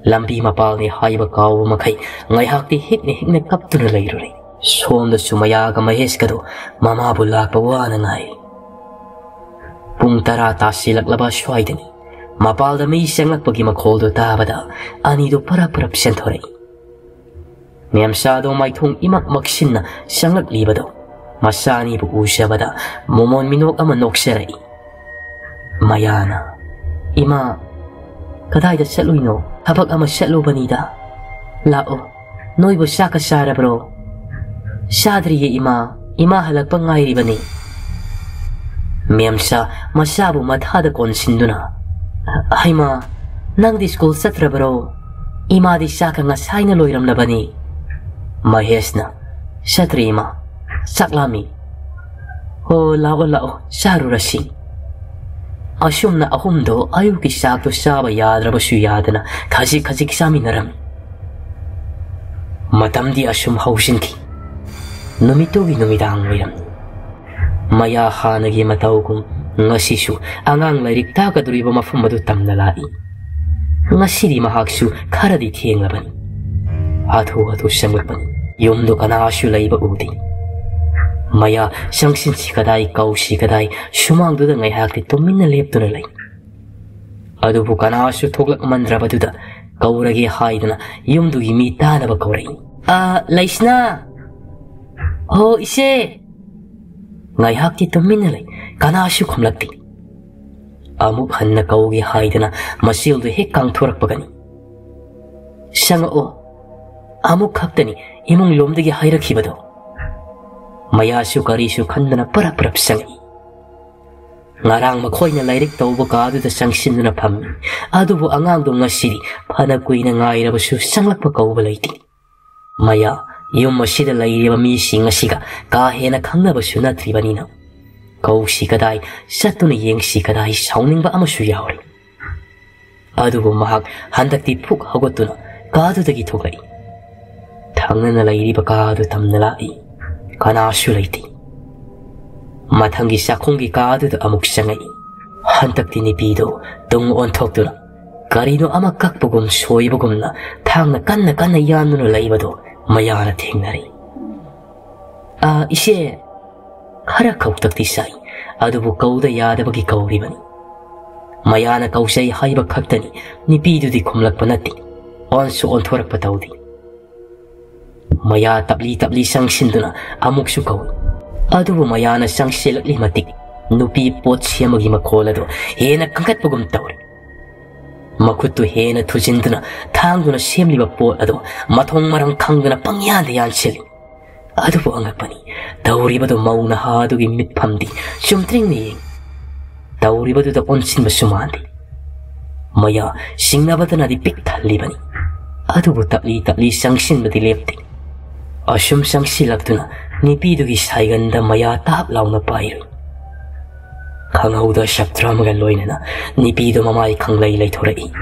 ꯂꯝꯕꯤ ꯃꯄꯥꯜꯅꯤ ꯍꯥꯏꯕ ꯀꯥꯎꯕ ꯃꯈꯩ ꯉꯥꯏꯍꯥꯛꯇꯤ ꯍꯤꯛꯅ ꯍꯤꯛꯅ ꯀꯞꯇꯨꯅ ꯂꯩꯔꯨꯔꯦ꯫ ꯁꯣꯝꯗꯁꯨ ꯃꯌꯥꯒ ꯃꯍꯦꯁꯀꯗꯣ ꯃꯃꯥꯕꯨ ꯂꯥꯛꯄ ꯋꯥꯅ ꯉꯥꯏ꯫ ꯄꯨꯡ ꯇꯔꯥ ꯇꯥꯁꯤꯜꯂꯛꯂꯕ ꯁ꯭ꯋꯥꯏꯗꯅꯤ꯫ ꯃꯄꯥꯜꯗ ꯃꯤ ꯆꯪꯂꯛꯄꯒꯤ ꯃꯈꯣꯜꯗꯨ ꯇꯥꯕꯗ ꯑꯅꯤꯗꯨ ꯄꯔꯞ ꯄꯔꯞ ꯆꯦꯟꯊꯣꯔꯛꯏ꯫ ꯃꯦꯝꯆꯥꯗꯣ ꯃꯥꯏꯊꯣꯡ ꯏꯃꯛ ꯃꯛꯁꯤꯟꯅ ꯆꯪꯂꯛꯂꯤꯕꯗꯣ ꯃꯆꯥ ꯑꯅꯤꯕꯨ ꯎꯖꯕꯗ ꯃꯣꯃꯣꯟ ꯃꯤꯅꯣꯛ ꯑꯃ ꯅꯣꯛꯆꯔꯛꯏ꯫ ꯃꯌꯥꯅ, "ꯏꯃꯥ, ꯀꯗꯥꯏꯗ ꯆꯠꯂꯨꯏꯅꯣ?" "ꯊꯕꯛ ꯑꯃ ꯆꯠꯂꯨꯕꯅꯤꯗ꯫ ꯂꯥꯛꯑꯣ, ꯅꯣꯏꯕꯨ ꯆꯥꯛꯀ ꯆꯥꯔꯕ꯭ꯔꯣ?" "ꯆꯥꯗ꯭ꯔꯤꯌꯦ ꯏꯃꯥ, ꯏꯃꯥ ꯍꯜꯂꯛꯄ ꯉꯥꯏꯔꯤꯕꯅꯤ꯫" ꯃꯦꯝꯆꯥ ꯃꯆꯥꯕꯨ ꯃꯊꯥꯗ ꯀꯣꯟꯁꯤꯟꯗꯨꯅ, "ꯍꯩꯃꯥ, ꯅꯪꯗꯤ ꯁ꯭ꯀꯨꯜ ꯆꯠꯇ꯭ꯔꯕꯔꯣ?" "ꯏꯃꯥꯗꯤ ꯆꯥꯛꯀ ꯉꯁꯥꯏꯅ ꯂꯣꯏꯔꯝꯂꯕꯅꯤ꯫" ꯃꯍꯦꯁꯅ, "ꯆꯠꯇ꯭ꯔꯤ ꯏꯃꯥ, ꯆꯥꯛ ꯂꯥꯝꯃꯤ꯫" "ꯍꯣ, ꯂꯥꯛꯑꯣ ꯂꯥꯛꯑꯣ, ꯆꯥꯔꯨꯔꯁꯤ꯫" ꯑꯁꯨꯝꯅ ꯑꯍꯨꯝꯗꯣ ꯑꯌꯨꯛꯀꯤ ꯆꯥꯛꯇꯣ ꯆꯥꯕ ꯌꯥꯗ꯭ꯔꯕꯁꯨ ꯌꯥꯗꯅ ꯈꯖꯤꯛ ꯈꯖꯤꯛ ꯆꯥꯃꯤꯟꯅꯔꯝꯃꯤ꯫ ꯃꯇꯝꯗꯤ ꯑꯁꯨꯝ ꯍꯧꯖꯤꯟꯈꯤ꯫ ꯅꯨꯃꯤꯠꯇꯨꯒꯤ ꯅꯨꯃꯤꯗꯥꯡ ꯑꯣꯏꯔꯝꯃꯤ꯫ ꯃꯌꯥ ꯍꯥꯟꯅꯒꯤ ꯃꯇꯧꯒꯨꯝ ꯉꯁꯤꯁꯨ ꯑꯉꯥꯡ ꯂꯥꯏꯔꯤꯛ ꯇꯥꯛꯀꯗꯧꯔꯤꯕ ꯃꯐꯝ ꯑꯗꯨ ꯇꯝꯅ ꯂꯥꯛꯏ꯫ ꯉꯁꯤꯗꯤ ꯃꯍꯥꯛꯁꯨ ꯈꯔꯗꯤ ꯊꯦꯡꯂꯕꯅꯤ꯫ ꯍꯥꯊꯨ ꯍꯥꯊꯨ ꯆꯪꯂꯛꯄꯅꯤ꯫ ꯌꯨꯝꯗꯨ ꯀꯅꯥꯁꯨ ꯂꯩꯕ ꯎꯗꯦ꯫ ꯃꯌꯥ ꯆꯪꯁꯤꯟꯁꯤ ꯀꯗꯥꯏ, ꯀꯧꯁꯤ ꯀꯗꯥꯏ, ꯁꯨꯃꯥꯡꯗꯨꯗ ꯉꯥꯏꯍꯥꯛꯇꯤ ꯇꯨꯃꯤꯟꯅ ꯂꯦꯞꯇꯨꯅ ꯂꯩ꯫ ꯑꯗꯨꯕꯨ ꯀꯅꯥꯁꯨ ꯊꯣꯛꯂꯛꯃꯟꯗ꯭ꯔꯕꯗꯨꯗ ꯀꯧꯔꯒꯦ ꯍꯥꯏꯗꯨꯅ ꯌꯨꯝꯗꯨꯒꯤ ꯃꯤ ꯇꯥꯅꯕ ꯀꯧꯔꯛꯏ꯫ "ꯑ, ꯂꯩꯁꯅꯥ!" "ꯍꯣ, ꯏꯆꯦ!" ꯉꯥꯏꯍꯥꯛꯇꯤ ꯇꯨꯃꯤꯟꯅ ꯂꯩ, ꯀꯅꯥꯁꯨ ꯈꯨꯝꯂꯛꯇꯦ꯫ ꯑꯃꯨꯛ ꯍꯟꯅ ꯀꯧꯒꯦ ꯍꯥꯏꯗꯅ ꯃꯆꯦꯜꯗꯨ ꯍꯦꯛ ꯀꯥꯡꯊꯣꯔꯛꯄꯒꯅꯤ꯫ "ꯆꯪꯉꯛꯑꯣ꯫" ꯑꯃꯨꯛ ꯈꯛꯇꯅꯤ ꯏꯃꯨꯡ ꯂꯣꯝꯗꯒꯤ ꯍꯥꯏꯔꯛꯈꯤꯕꯗꯣ꯫ ꯃꯌꯥꯁꯨ ꯀꯔꯤꯁꯨ ꯈꯟꯗꯅ ꯄꯔꯞ ꯄꯔꯞ ꯆꯪꯉꯛꯏ꯫ ꯉꯔꯥꯡ ꯃꯈꯣꯏꯅ ꯂꯥꯏꯔꯤꯛ ꯇꯧꯕ ꯀꯥꯗꯨꯗ ꯆꯪꯁꯤꯟꯗꯨꯅ ꯐꯝꯃꯤ꯫ ꯑꯗꯨꯕꯨ ꯑꯉꯥꯡꯗꯣ ꯉꯁꯤꯗꯤ ꯐꯅ ꯀꯨꯏꯅ ꯉꯥꯏꯔꯕꯁꯨ ꯆꯪꯂꯛꯄ ꯀꯧꯕ ꯂꯩꯇꯦ꯫ ꯃꯌꯥ, ꯌꯨꯝ ꯑꯁꯤꯗ ꯂꯩꯔꯤꯕ ꯃꯤꯁꯤꯡ ꯑꯁꯤꯒ ꯀꯥ ꯍꯦꯟꯅ ꯈꯪꯅꯕꯁꯨ ꯅꯠꯇ꯭ꯔꯤꯕꯅꯤꯅ, ꯀꯧꯁꯤ ꯀꯗꯥꯏ, ꯆꯠꯇꯨꯅ ꯌꯦꯡꯁꯤ ꯀꯗꯥꯏ, ꯁꯥꯎꯅꯤꯡꯕ ꯑꯃꯁꯨ ꯌꯥꯎꯔꯤ꯫ ꯑꯗꯨꯕꯨ ꯃꯍꯥꯛ ꯍꯟꯗꯛꯇꯤ ꯐꯨꯛ ꯍꯧꯒꯠꯇꯨꯅ ꯀꯥꯗꯨꯗꯒꯤ ꯊꯣꯛꯂꯛꯏ꯫ ꯊꯪꯅꯅ ꯂꯩꯔꯤꯕ ꯀꯥꯗꯨ ꯇꯝꯅ ꯂꯥꯛꯏ꯫ ꯀꯅꯥꯁꯨ ꯂꯩꯇꯦ꯫ ꯃꯊꯪꯒꯤ ꯆꯥꯛꯈꯨꯝꯒꯤ ꯀꯥꯗꯨꯗ ꯑꯃꯨꯛ ꯆꯪꯉꯛꯏ꯫ ꯍꯟꯗꯛꯇꯤ ꯅꯨꯄꯤꯗꯨ ꯇꯨꯡ ꯑꯣꯟꯊꯣꯛꯇꯨꯅ ꯀꯔꯤꯅꯣ ꯑꯃ ꯀꯛꯄꯒꯨꯝ ꯁꯣꯏꯕꯒꯨꯝꯅ ꯊꯥꯡꯅ ꯀꯟꯅ ꯀꯟꯅ ꯌꯥꯟꯗꯨꯅ ꯂꯩꯕꯗꯨ ꯃꯌꯥꯅ ꯊꯦꯡꯅꯔꯤ꯫ "ꯑꯥ, ꯏꯆꯦ," ꯈꯔ ꯈꯧꯇꯛꯇꯤ ꯁꯥꯏ, ꯑꯗꯨꯕꯨ ꯀꯧꯗ ꯌꯥꯗꯕꯒꯤ ꯀꯧꯔꯤꯕꯅꯤ꯫ ꯃꯌꯥꯅ ꯀꯧꯖꯩ ꯍꯥꯏꯕ ꯈꯛꯇꯅꯤ, ꯅꯨꯄꯤꯗꯨꯗꯤ ꯈꯨꯝꯂꯛꯄ ꯅꯠꯇꯦ, ꯑꯣꯟꯁꯨ ꯑꯣꯟꯊꯣꯔꯛꯄ ꯇꯧꯗꯦ꯫ ꯃꯌꯥ ꯇꯞꯂꯤ ꯇꯞꯂꯤ ꯆꯪꯁꯤꯟꯗꯨꯅ ꯑꯃꯨꯛꯁꯨ ꯀꯧꯏ, ꯑꯗꯨꯕꯨ ꯃꯌꯥꯅ ꯆꯪꯁꯤꯜꯂꯛꯂꯤ ꯃꯇꯤꯛ ꯅꯨꯄꯤ ꯄꯣꯠ ꯁꯦꯝꯕꯒꯤ ꯃꯈꯣꯜ ꯑꯗꯨ ꯍꯦꯟꯅ ꯀꯟꯈꯠꯄꯒꯨꯝ ꯇꯧꯔꯤ꯫ ꯃꯈꯨꯠꯇꯨ ꯍꯦꯟꯅ ꯊꯨꯖꯤꯟꯗꯨꯅ ꯊꯥꯡꯗꯨꯅ ꯁꯦꯝꯂꯤꯕ ꯄꯣꯠ ꯑꯗꯨ ꯃꯊꯣꯡ ꯃꯔꯝ ꯈꯪꯗꯅ ꯄꯪꯌꯥꯟꯗ ꯌꯥꯟꯁꯤꯜꯂꯤ꯫ ꯑꯗꯨꯕꯨ ꯑꯉꯛꯄꯅꯤ, ꯇꯧꯔꯤꯕꯗꯨ ꯃꯧ ꯅꯍꯥ ꯑꯗꯨꯒꯤ ꯃꯤꯠꯐꯝꯗꯤ ꯆꯨꯝꯇ꯭ꯔꯤꯡꯅ ꯌꯦꯡꯏ꯫ ꯇꯧꯔꯤꯕꯗꯨꯗ ꯑꯣꯟꯁꯤꯟꯕꯁꯨ ꯃꯥꯟꯗꯦ꯫ ꯃꯌꯥ ꯁꯤꯡꯅꯕꯗꯅꯗꯤ ꯄꯤꯛ ꯊꯜꯂꯤꯕꯅꯤ, ꯑꯗꯨꯕꯨ ꯇꯞꯂꯤ ꯇꯞꯂꯤ ꯆꯪꯁꯤꯟꯕꯗꯤ ꯂꯦꯞꯇꯦ꯫ ꯑꯁꯨꯝ ꯆꯪꯁꯤꯜꯂꯛꯇꯨꯅ ꯅꯨꯄꯤꯗꯨꯒꯤ ꯁꯥꯏꯒꯟꯗ ꯃꯌꯥ ꯇꯥꯞ ꯂꯥꯎꯅ ꯄꯥꯏꯔꯨꯏ꯫ ꯈꯪꯍꯧꯗ ꯁꯞꯇ꯭ꯔ ꯑꯃꯒ ꯂꯣꯏꯅꯅ ꯅꯨꯄꯤꯗꯨ ꯃꯃꯥꯏ ꯈꯪꯂꯩ ꯂꯩꯊꯣꯔꯛꯏ꯫